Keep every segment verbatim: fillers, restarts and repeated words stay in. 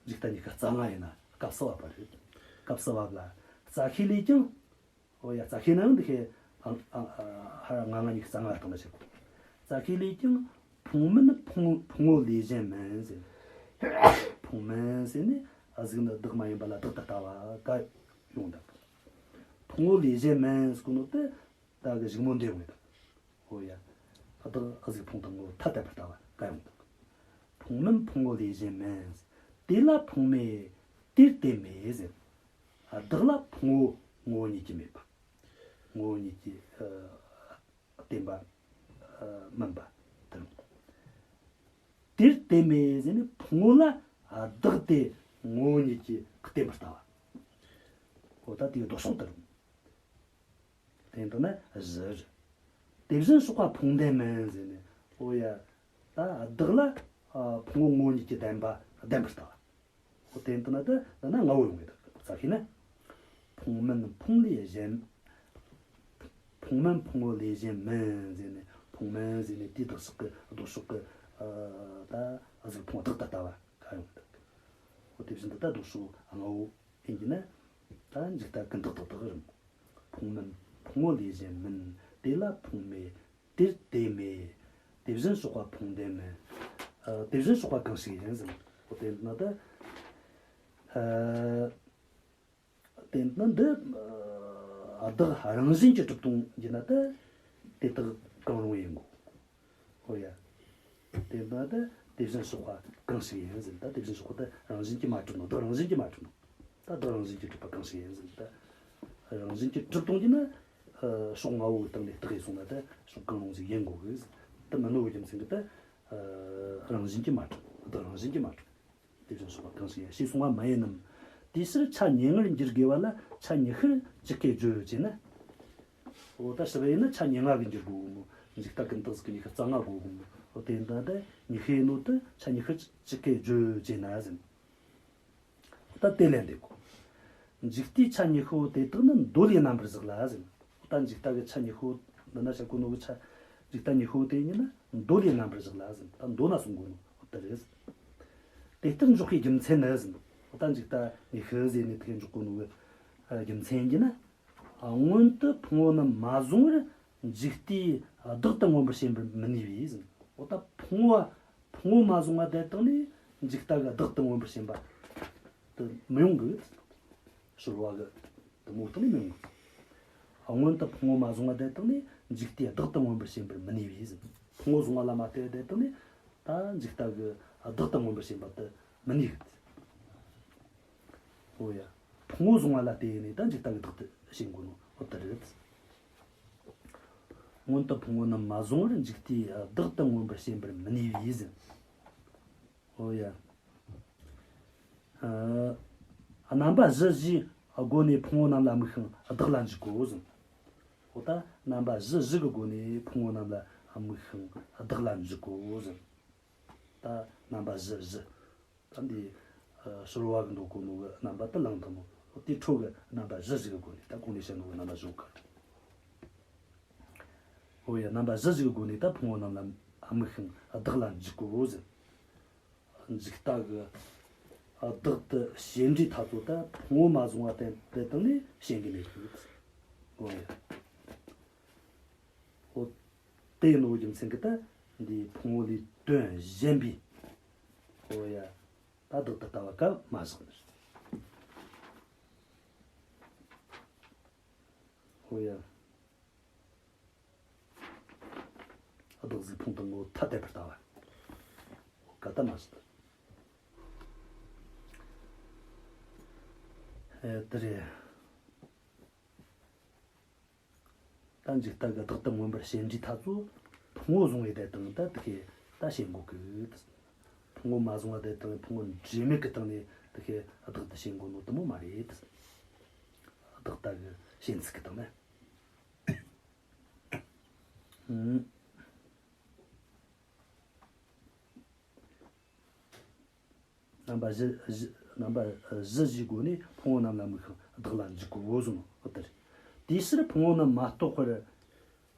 འཇིག་ལྟ་ཉི་ཤུ་རྩ་ལྔ་ཡིན་ན་སྐབས་སུ་བབ་པ་རེད། སྐབས་སུ་བབ་ལ། རྩ་ཤེ་ལས་ཀྱང་། འོ་ཡ། རྩ་ཤེ་ནའང་འདི་ཤེ། ཨ་ཨ་ཨ་ཧ་ར་ང་ང་ཉི་ཤུ་རྩ་ལྔ་བཏང་ན་ཆོག། རྩ་ཤེ་ལས་ཀྱང་ཕུང་མིན་ཕུང་ཕུང་པོ་ལས་གཞན་མིན་ཟེར། ཕུང་མིན་ཟེར་ནས་གཟུགས་ནི་བདག་མ་ཡིན་པ་ལ་བདག་ཏུ་ལྟ་བ་ག་ཡོང་དང་། ཕུང་པོ་ལས་གཞན་མིན་ཟེར་གོ་ནོ་དེ་ད་གི་གཞུག་མོ་འདི་ཡོང་ངེ་དང་། འོ་ཡ། བདག་གཟུགས་ཕུང་དང་ངོ་བོ་ཐ་དད་པར་ལྟ་བ་ག་ཡོང་དང་། ཕུང་མིན་ཕུང་པོ་ལས་གཞན་མིན། དེ་ལ་ཕུང་མེད་དེར་དེ་མེད་ཟེར། བདག་ལ་ཕུང་པོ་ངོ་བོ་ཉིད་ཀྱིས་མེད་པ། ངོ་བོ་ཉིད་ཀྱིས་ཨ་བརྟེན་པ་ཨ་མིན་པ་དེར། དེར་དེ་མེད་ཟེར་ནས་ཕུང་པོ་ལ་བདག་དེ་ངོ་བོ་ཉིད་ཀྱིས་བརྟེན་པར་ལྟ་བ། འོ་ད་དེའི་ལྡོག་ཕྱོགས་དེ་རེད། དེ་ཡིན་དུས་ན་གཞི་རེད། དེ་བཞིན་གཤེགས་པ་ཕུང་ལྡན་མིན་ཟེར་ནས། འོ་ཡ། ད་བདག་ལ་ཨ་ཕུང་པོ་ངོ་བོ་ཉིད་ཀྱིས་ལྡན་པ་ལྡན་པར་ལྟ་བ། འོ་དེ་ཡིན་དུས་ན་ད་ད་ན་ལྔ་བོ་ཡོང་ངེ་ད་རྩ་ཤེ་ན། ཕུང་མིན་ཕུང་ལས་གཞན། ཕུང་མིན་ཕུང་པོ་ལས་གཞན་མིན་ཟེར་ནས། ཕུང་མིན་ཟེར་ནས་དེའི་ལྡོག་ཕྱོགས་ཀྱི་ལྡོག་ཕྱོགས་ཀྱི་ཨ་ད་གཟུགས་ཕུང་བདག་ཏུ་ལྟ་བ་ག་ཡོང་ངེ་ད། འོ་དེ་བཞིན་དུ་ད་ལྡོག་ཕྱོགས་ལྔ་བོ་ཡིན་གྱི་ན། ད་འཇིག་ལྟ་ཀུན་བཏགས་བདག་རེད། ཕུང་མིན་ཕུང་པོ་ལས་གཞན་མིན། དེ་ལ་ཕུང་མེད་དེར་དེ་མེད། དེ་བཞིན་གཤེགས་པ་ཕུང་ལྡན་མིན། ཨ་དེ་བཞིན་གཤེགས་པ་གང་ཞིག་ཡིན་ཟེར། འོ་དེ་ན་ད་ཨ་དེ་ན་འདི་ཨ་བདག་རང་བཞིན་གྱིས་གྲུབ་སྟོང་ཡིན་ན་ད་དེ་དག་གང་རུང་ཡིན་དགོས། འོ་ཡ། དེ་ན་ད་དེ་བཞིན་གཤེགས་པ་གང་ཞིག་ཡིན་ཟེར། ད་དེ་བཞིན་གཤེགས་པ་ད་རང་བཞིན་གྱིས་མ་གྲུབ་ནོ། བདག་རང་བཞིན་གྱིས་མ་གྲུབ་ནོ། ད་བདག་རང་བཞིན་གྱིས་གྲུབ་པ་གང་ཞིག་ཡིན་ཟེར། ད་རང་བཞིན་གྱིས་གྲུབ་སྟོང་གི་ན། ཨ་ཕྱོགས་ལྔ་བོའི་སྟེང་ནས་བརྟགས་ཡས་སོང་ན་ད་ཕྱོགས་གང་རུང་ཞིག་ཡིན་དགོས་གི། ད་མིན་ནོ་གི་རྒྱུ་མཚན་གྱིས་ད་ཨ་རང་བཞིན་གྱིས་མ་གྲུབ། བདག་རང་བཞིན་གྱིས་མ་གྲུབ། དེ་བཞིན་གཤེགས་པ་གང་ཞིག་ཡིན། ཞེས་གསུངས་པ་མ་ཡིན་ནམ། དེའི་ཕྱིར་ཆ་ཉེར་ལྔར་འགྱུར་དགོས་པ་ལ་ཆ་ཉི་ཤུར་ཇི་སྐད་བརྗོད་ཅེ་ན། འོ་ད་ཞིབ་ཡིན་ན་ཆ་ཉེར་ལྔ་གི་འགྱུར་དགོས་གི་མོ། འཇིག་ལྟ་ཀུན་བཏགས་ཟིག་གི་ཉི་ཤུ་རྩ་ལྔ་དགོས་གི་མོ། འོ་དེ་འདྲ་ད་ཉི་ཤུ་ཡིན་ནོ་དེ་ཆ་ཉི་ཤུར་ཇི་སྐད་བརྗོད་ཅེ་ན་ཟེར། ད་དེ་ལན་འདེབས་དགོས། འཇིག་ལྟའི་ཆ་ཉི་ཤུ་བོ་དེ་དག་ནི་མདོ་ལས་རྣམ་པར་གཞག་ལ་ཟེར། ད་འཇིག་ལྟ་གི་ཆ་ཉི་ཤུ་བོ་འདི་ན་བཤད་གོ་ནོ་གི་ཆ། འཇིག་ལྟ་ཉི་ཤུ་བོ་དེ་ཉིད་ནི་མདོ་ལས་རྣམ་པར་གཞག་ལ་ཟེར། ད་མདོ་ན་གསུང་གོ་ནོ་དེ་རེད། དེ་ལྟར་འཇོག་པའི་རྒྱུ་མཚན་ནི་ཟེར། ད་འཇིག་ལྟ་ཉི་ཤུ་ཟེར་ནས་དེ་འཇོག་གོ་ནོ་གི་རྒྱུ་མཚན་གྱིས་ན། སྔོན་དུ་ཕུང་པོ་རྣམས་མ་བཟུང་བར་འཇིག་ལྟས་བདག་ཏུ་མངོན་པར་ཞེན་པར་མི་ནུས་པས་ཟེར། འོ་ད་ཕུང་པོ་ཕུང་པོ་མ་བཟུང་བ་དེ་དག་ནས་འཇིག་ལྟ་གི་བདག་ཏུ་མངོན་པར་ཞེན་པ་དེ་མི་ཡོང་གི། ཕྱི་རོལ་པ་གི་དེ་མོ་དེ་ནས་མི་ཡོང་གི། སྔོན་དུ་ཕུང་པོ་མ་བཟུང་བ་དེ་དག་ནས་འཇིག་ལྟས་བདག་ཏུ་མངོན་པར་ཞེན་པར་མི་ནུས་པས་ཟེར། ཕུང་པོ་བཟུང་བ་ལ་མ་ལྟོས་དེ་དག་ནས་ད་འཇིག་ལྟ་གི་བདག་ཏུ་མངོན་པར་ཞེན་པ་དེ་མི་ནུས་གི། འོ་ཡ། ཕུང་པོ་བཟུང་བ་ལ་བརྟེན་ནས་ད་འཇིག་ལྟ་གི་བདག་ཏུ་ཞེན་གོ་ནོ་འོ་དེ་རེད། སྔོན་དུ་ཕུང་པོ་རྣམས་མ་བཟུང་བར་འཇིག་ལྟས་བདག་ཏུ་མངོན་པར་ཞེན་པར་མི་ནུས་པས་ཟེར། འོ་ཡ། ཨ་རྣམ་པ་བཞི་བཞིའི་སྒོ་ནས་ཕུང་པོ་རྣམས་ལ་དམིགས་ཤིང་བདག་ལ་འཇུག་གོ་ཟེར། འོ་ད་རྣམ་པ་བཞི་བཞི་གི་སྒོ་ནས་ཕུང་པོ་རྣམས་ལ་དམིགས་ཤིང་བདག་ལ་འཇུག་གོ་ཟེར། ད་རྣམ་པ་བཞི་བཞི། ད་འདི་ཨ་ཕྱི་རོལ་པ་གིས་འདོད་གོ་ནོ་གི་རྣམ་པ་དེ་བླངས་བཏང་ནོ། དེའི་འཕྲོ་གི་རྣམ་པ་བཞི་བཞི་གི་སྒོ་ནས་ད་གོང་ནས་བཤད་ནོ་གི་རྣམ་པ་བཞི་བོ་ག། འོ་ཡ། རྣམ་པ་བཞི་བཞི་གི་སྒོ་ནས་ད་ཕུང་པོ་རྣམས་ལ་དམིགས་ཤིང་བདག་ལ་འཇུག་གོ་ཟེར། འཇིག་ལྟ་གི་བདག་ཏུ་ཞེན་དུས་ཐ་ཚོ་ད་ཕུང་པོ་མ་བཟུང་བ་དེ་དེ་དག་ནས་ཞེན་གི་མེད་གི། འོ་ཡ། འོ་དེ་ཡིན་ནོ་རྒྱུ་མཚན་གྱིས་ད་འདི་ཕུང་པོ་ལས་དོན་གཞན་པའི། འོ་ཡ། ད་བདག་ཏུ་ལྟ་བ་ག་མ་བཞག་ནི། འོ་ཡ། བདག་གཟུགས་ཕུང་དང་ངོ་བོ་ཐ་དད་པར་ལྟ་བ་ག་ད་མ་བཞག་ནི། ཨེ་དེ་རེད། ད་འཇིག་ལྟ་གི་བདག་ཏུ་མངོན་པར་ཞེན་དུས་ཐ་ཚོ་ཕུང་པོ་བཟུང་བའི་དེ་དང་ད་དེ་གི་ད་ཞེན་གོ་གི། ཕུང་པོ་མ་བཟུང་བ་དེ་དང་ཕུང་པོ་འབྲེལ་མེད་ཀྱི་སྟེང་ནས་དེ་གི་བདག་ཏུ་ཞེན་གོ་ནོ་དེ་མོ་མ་རེད། བདག་ལྟ་གི་ཞེན་ཚུལ་གྱི་སྟེང་ན། ཨུམ། རྣམ་པ་བཞི་བཞི་རྣམ་པ་བཞི་བཞིའི་སྒོ་ནས་ཕུང་པོ་རྣམས་ལ་དམིགས་ཤིང་བདག་ལ་འཇུག་གོ་ཟེར་ནོ་འོ་དེ་རེད། དེའི་ཕྱིར་ཕུང་པོ་རྣམས་མ་རྟོགས་པར།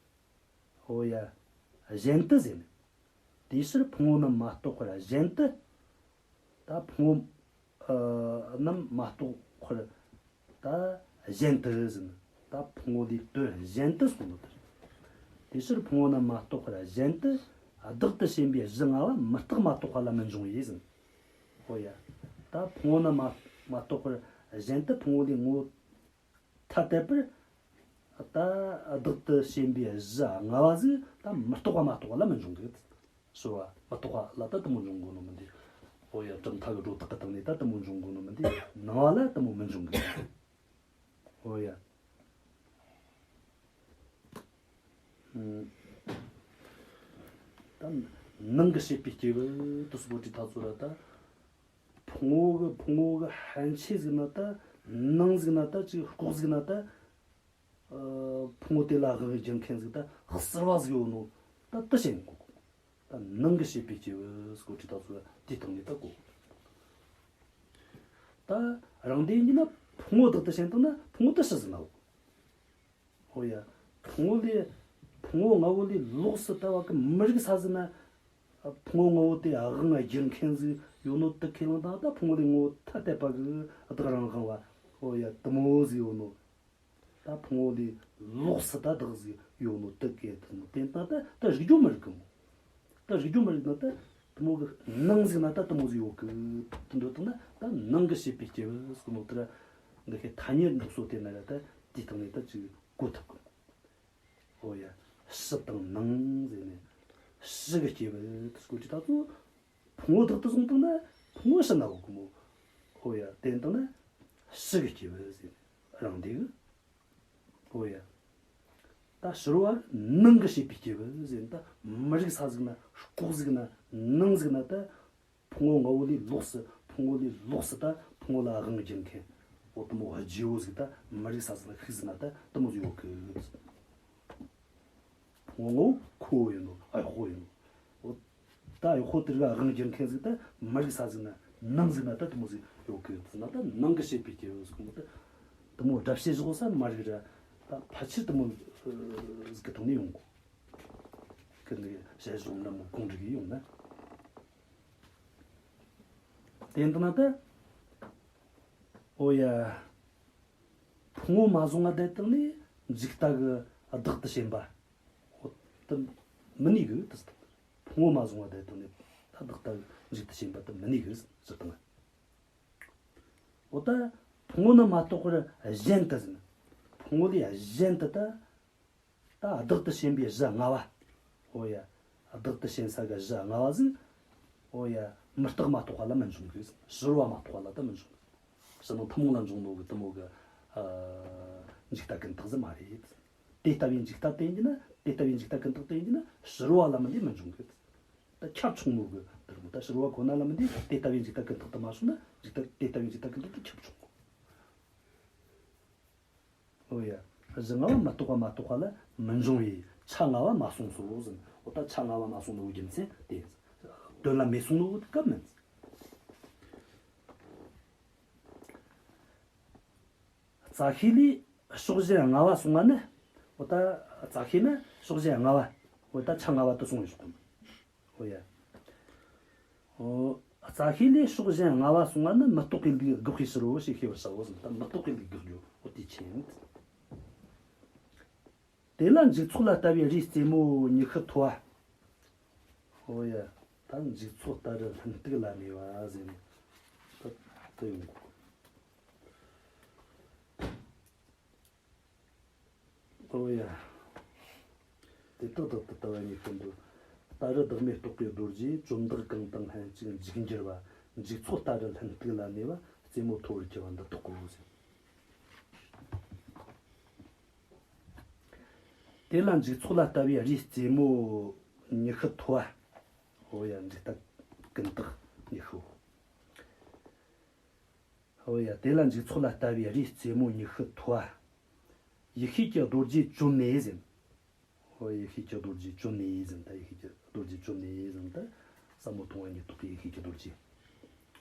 འོ་ཡ། གཞན་དུ་ཟེར་ནས། དེའི་ཕྱིར་ཕུང་པོ་རྣམས་མ་རྟོགས་པར་གཞན་དུ། ད་ཕུང་པོ་ རྣམས་མ་རྟོགས་པར་ད་གཞན་དུ་ཟེར་ན། ད་ཕུང་པོ་ལས་དོན་གཞན་དུ་སོང་ནོ་དེ་རེད། དེ་ཕྱིར་ཕུང་པོ་རྣམས་མ་རྟོགས་པར་གཞན་དུ་བདག་ཏུ་ཞེན་པའི་གཞི་ལྔ་པ་མི་རྟག་མ་རྟོགས་པ་ལ་མི་འབྱུང་བས་ཟེར། ཨོ་ཡ། ད་ཕུང་པོ་རྣམས་མ་མ་རྟོགས་པར་གཞན་དུ་ཕུང་པོ་ལས་ངོ་བོ་ཐ་དད་པར། ད་བདག་ཏུ་ཞེན་པའི་གཞི་ལྔ་པ་ཟིག་ད་མི་རྟོགས་པ་མ་རྟོགས་པ་ལ་མི་འབྱུང་གི། ཕྱི་རོལ་པ་མི་རྟོགས་པ་ལ་ད་དེ་མོ་འབྱུང་གོ་ནོ་མིན་ཏེ། ཨོ་ཡ། གྲུབ་མཐའ་གི་སྒྲོ་བཏགས་གི་སྟེང་ནས་ད་དེ་མོ་འབྱུང་གོ་ནོ་མིན་ཏེ། སྣང་བ་ལ་དེ་མོ་མི་འབྱུང་གི། ཨོ་ཡ། ཨུམ། ད་ནང་གི་བྱེད་པའི་སྐྱེས་བུ་དེ་ཚོ་བོ་དེ་ད་ཚོ་ར་ད། ཕུང་པོ་གི་ཕུང་པོ་གི་ཕན་ཆད་ཟིག་ན་ད། ནང་ཟིག་ན་ད། ཅིག་ལྐོག་ཟིག་ན་ད། ཨ། ཕུང་པོ་དེ་ལ་དབང་བསྒྱུར་མཁན་ཟིག་ད་གསར་བ་ཟིག་ཡོད་ནོ་ད་དེ་ཞེན་གོ། ད་ནང་གི་བྱེད་པའི་སྐྱེས་བུ་ཟེར་གོ་དུས་ད་ཚོ་དེའི་སྟེང་ནས་ད་གོ། ད་རང་དེ་ཡིན་ན་ཕུང་པོ་བདག་ཏུ་ཞེན་བཏང་ན་ཕུང་པོ་དེ་ཕྱི་ཟིག་ན་གོ། ཨོ་ཡ། ཕུང་པོ་ལས། ཕུང་པོ་ལྔ་པོ་ལས་ལོགས་སུ་ད་བ་གི་མི་རིག་ས་ཟིག་ན། ཕུང་པོ་ལྔ་པོ་དེ་དབང་བསྒྱུར་མཁན་ཟིག་ཡོད་ནོ་དེ་ཁས་བླངས་བཏང་ད་ཕུང་པོ་ལས་ངོ་བོ་ཐ་དད་པ་གི་བདག་རང་དབང་བ། ཨོ་ཡ། དེ་མོ་ཟིག་ཡོད་ནོ། ད་ཕུང་པོ་ལས་ལོགས་སུ་ད་བདག་ཟིག་ཡོད་ནོ་དེ་གས་དེ་མོ་དེ་ད་ད་ད་རིག་རྒྱུ་མི་རིག་གི་མོ། ད་རིག་རྒྱུ་མི་རིག་ན་ད་དེ་མོ་གི་ནང་ཟིག་ན་ད་དེ་མོ་ཟིག་ཡོད་གི། དེ་འདོད་དང་ན་ད་ནང་གི་བྱེད་པའི་སྐྱེས་བུ་ཟེར་གོ་ནོ་དེ་ར། འདི་ཁའི་ཐ་སྙད་འདོགས་སོ་དེ་ན་ར་ད་དེའི་སྟེང་ནས་ད་ཅིག་གོ་ཐུབ་གི། ཨོ་ཡ། ཕྱི་དང་ནང་ཟེར་ནས་ཕྱི་གི་སྐྱེས་བུ་དེ་ཚོ་གོ་དུས་ད་ཚོ། ཕུང་པོ་བདག་ཏུ་བཟུང་བཏང་ན་ཕུང་པོ་ཕྱི་ན་ཡོད་གི་མོ། ཨོ་ཡ། དེ་བཏང་ན་ཕྱི་གི་སྐྱེས་བུ་ཟེར་ནས་རང་དེ་གི། ཨོ་ཡ། ད་ཕྱི་རོལ་པ་ནང་གི་བྱེད་པའི་སྐྱེས་བུ་ཟེར་ན་ད་མི་རིག་ས་ཟིག་ན་ལྐོག་ཟིག་ན་ནང་ཟིག་ན་ད། ཕུང་པོ་ལྔ་པོ་ལས་ལོགས་སུ། ཕུང་པོ་ལས་ལོགས་སུ་ད་ཕུང་པོ་ལ་དབང་བསྒྱུར་མཁན། འོ་དེ་མོ་རྗེ་བོ་ཟིག་ད་མི་རིག་ས་ཟིག་ན་ཤུགས་ཟིག་ན་ད་དེ་མོ་ཟིག་ཡོད་གི། ཕུང་པོ་ལྔ་པོ་ཁོ་བོ་ཡིན་ནོ། ཨ། ཁོ་བོ་ཡིན་ནོ། འོ་ད་ཨ་ཁོ་དེ་རིགས་དབང་བསྒྱུར་མཁན་ཟིག་ད་མི་རིག་ས་ཟིག་ན་ནང་ཟིག་ན་ད་དེ་མོ་ཟིག་ཡོད་གི་ཟེར་ན། ད་ནང་གི་བྱེད་པའི་སྐྱེས་བུ་ཟེར་གོ་ནོ་ད་དེ་མོ་སྒྲ་བཤད་བཞག་ས་མ་རིག་ར། ད་ཕལ་ཆེར་དེ་མོ་ཟིག་གི་ཐོག་ནས་ཡོང་གོ། ཁྱོད་འདི་བཤད་བཞག་ན་མོ་གོང་འགྲིག་གི་ཡོང་ན། དེ་འདི་ན་ད། ཨོ་ཡ། ཕུང་པོ་མ་བཟུང་བ་བསྡད་བཏང་ནས་འཇིག་ལྟ་གི་བདག་ཏུ་ཞེན་པ། འོ་དེ་མི་ནུས་གི་དེ། ཕུང་པོ་མ་བཟུང་བ་བསྡད་བཏང་ནས་ད་བདག་ལྟ་གི་འཇིག་ལྟ་ཞེན་པ་དེ་མི་ནུས་གི་ཟེར་བཏང་། འོ་ད་ཕུང་པོ་རྣམས་མ་རྟོགས་པར་གཞན་དུ་ཟེར། ཕུང་པོ་ལས་གཞན་དུ་ད། ད་བདག་ཏུ་ཞེན་པའི་གཞི་ལྔ་པ། ཨོ་ཡ། བདག་ཏུ་ཞེན་ས་གི་གཞི་ལྔ་པ་ཟིག་ཨོ་ཡ། མི་རྟག་མ་རྟོགས་པ་ལ་མི་འབྱུང་གི། ཕྱི་རོལ་པ་མ་རྟོགས་པ་ལ་ད་མི་འབྱུང་གི། ཕྱི་ནང་ཐུན་མོང་ལ་འབྱུང་ནོ་གི་དེ་མོ་གི། ཨ། འཇིག་ལྟ་ཀུན་བཏགས་ཟིག་མ་རེད། དེ་ལྟ་བུའི་འཇིག་ལྟ་དེ་ཡིན་ན། དེ་ལྟ་བུའི་འཇིག་ལྟ་ཀུན་བཏགས་དེ་ཡིན་ན་ཕྱི་རོལ་པ་ལ་མིན་ཏེ་མི་འབྱུང་གི། ད་ཁྱབ་ཆུང་ནོ་གི་དེ་རེད་མོ། ད་ཕྱི་རོལ་པ་ཁོ་ན་ལ་མིན་ཏེ་དེ་ལྟ་བུའི་འཇིག་ལྟ་ཀུན་བཏགས་དེ་མ་བྱུང་ན་འཇིག་ལྟ་དེ་ལྟ་བུའི་འཇིག་ལྟ་ཀུན་བཏགས་དེ་ཁྱབ་ཆུང་གོ། ཨོ་ཡ། གཞི་ལྔ་པོ་མི་རྟག་པ་མ་རྟོགས་པ་ལ་མི་འབྱུང་བས་ཆ་ལྔ་པོ་མ་གསུངས་སོ་ཟེར། འོ་ད་ཆ་ལྔ་པོ་མ་གསུངས་ནོ་རྒྱུ་མཚན་དེ། དོན་ལ་མེད་གསུངས་ནོ་སྐབས་མིན། རྩ་ཤེ་ལས་ཕྱོགས་གཞན་ལྔ་པོ་གསུངས་པ་ནི། འོ་ད་རྩ་ཤེ་ན་ཕྱོགས་གཞན་ལྔ་པོ། འོ་ད་ཆ་ལྔ་པོ་དེ་གསུངས་ཡོད་གི། ཨོ་ཡ། ཨོ། རྩ་ཤེ་ལས་ཕྱོགས་གཞན་ལྔ་པོ་གསུངས་པ་ནི་མི་རྟག་པའི་ལུགས་དགག་པའི་ཕྱིར་རོ་ཞེས་ཤེས་པར་བྱའོ་ཟེར། ད་མི་རྟག་པའི་ལུགས་དགག་རྒྱུ་འོ་དེའི་ཆེད་ཡིན། དེ་ལ་འཇིག་ཚོགས་ལ་ལྟ་བའི་རིའི་རྩེ་མོ་ཉི་ཤུ་མཐོ་བ། ཨོ་ཡ། ད་འཇིག་ཚོགས་ལྟ་རུ་ལྷུན་སྟུག་ལ་གནས་པ་ཟེར་ནས་ད་དེ་ཡོང་གོ། ཨོ་ཡ། དེ་དག་བདག་ཏུ་ལྟ་བ་ཉིད་ཀུན་ཏུ། ལྟ་རུ་བདག་མེད་རྟོགས་པའི་རྡོ་རྗེས། བཅོམ་བདག་གང་དང་ལྷན་ཅིག་འཇིག་འགྱུར་བ། འཇིག་ཚོགས་ལྟ་རུ་ལྷུན་སྟུག་ལ་གནས་པ། རྩེ་མོ་མཐོ་བར་གྱུར་པ་འདི་རྟོགས་གོ་ཟེར། དེ་ལ་འཇིག་ཚོགས་ལ་ལྟ་བའི་རིའི་རྩེ་མོ་ཉི་ཤུ་མཐོ་བ། ཨོ་ཡ། འཇིག་ལྟ་ཀུན་བཏགས་ཉི་ཤུ། ཨོ་ཡ། དེ་ལ་འཇིག་ཚོགས་ལ་ལྟ་བའི་རིའི་རྩེ་མོ་ཉི་ཤུ་མཐོ་བ། ཡེ་ཤེས་ཀྱི་རྡོ་རྗེས་བཅོམ་ནས་ཟེར། ཨོ། ཡེ་ཤེས་ཀྱི་རྡོ་རྗེས་བཅོམ་ནས་ཟེར། ད་ཡེ་ཤེས་ཀྱི་རྡོ་རྗེས་བཅོམ་ནས་ཟེར། ད་ཟབ་མོ་མཐོང་བ་ཉིད་རྟོགས་པའི་ཡེ་ཤེས་ཀྱི་རྡོ་རྗེས་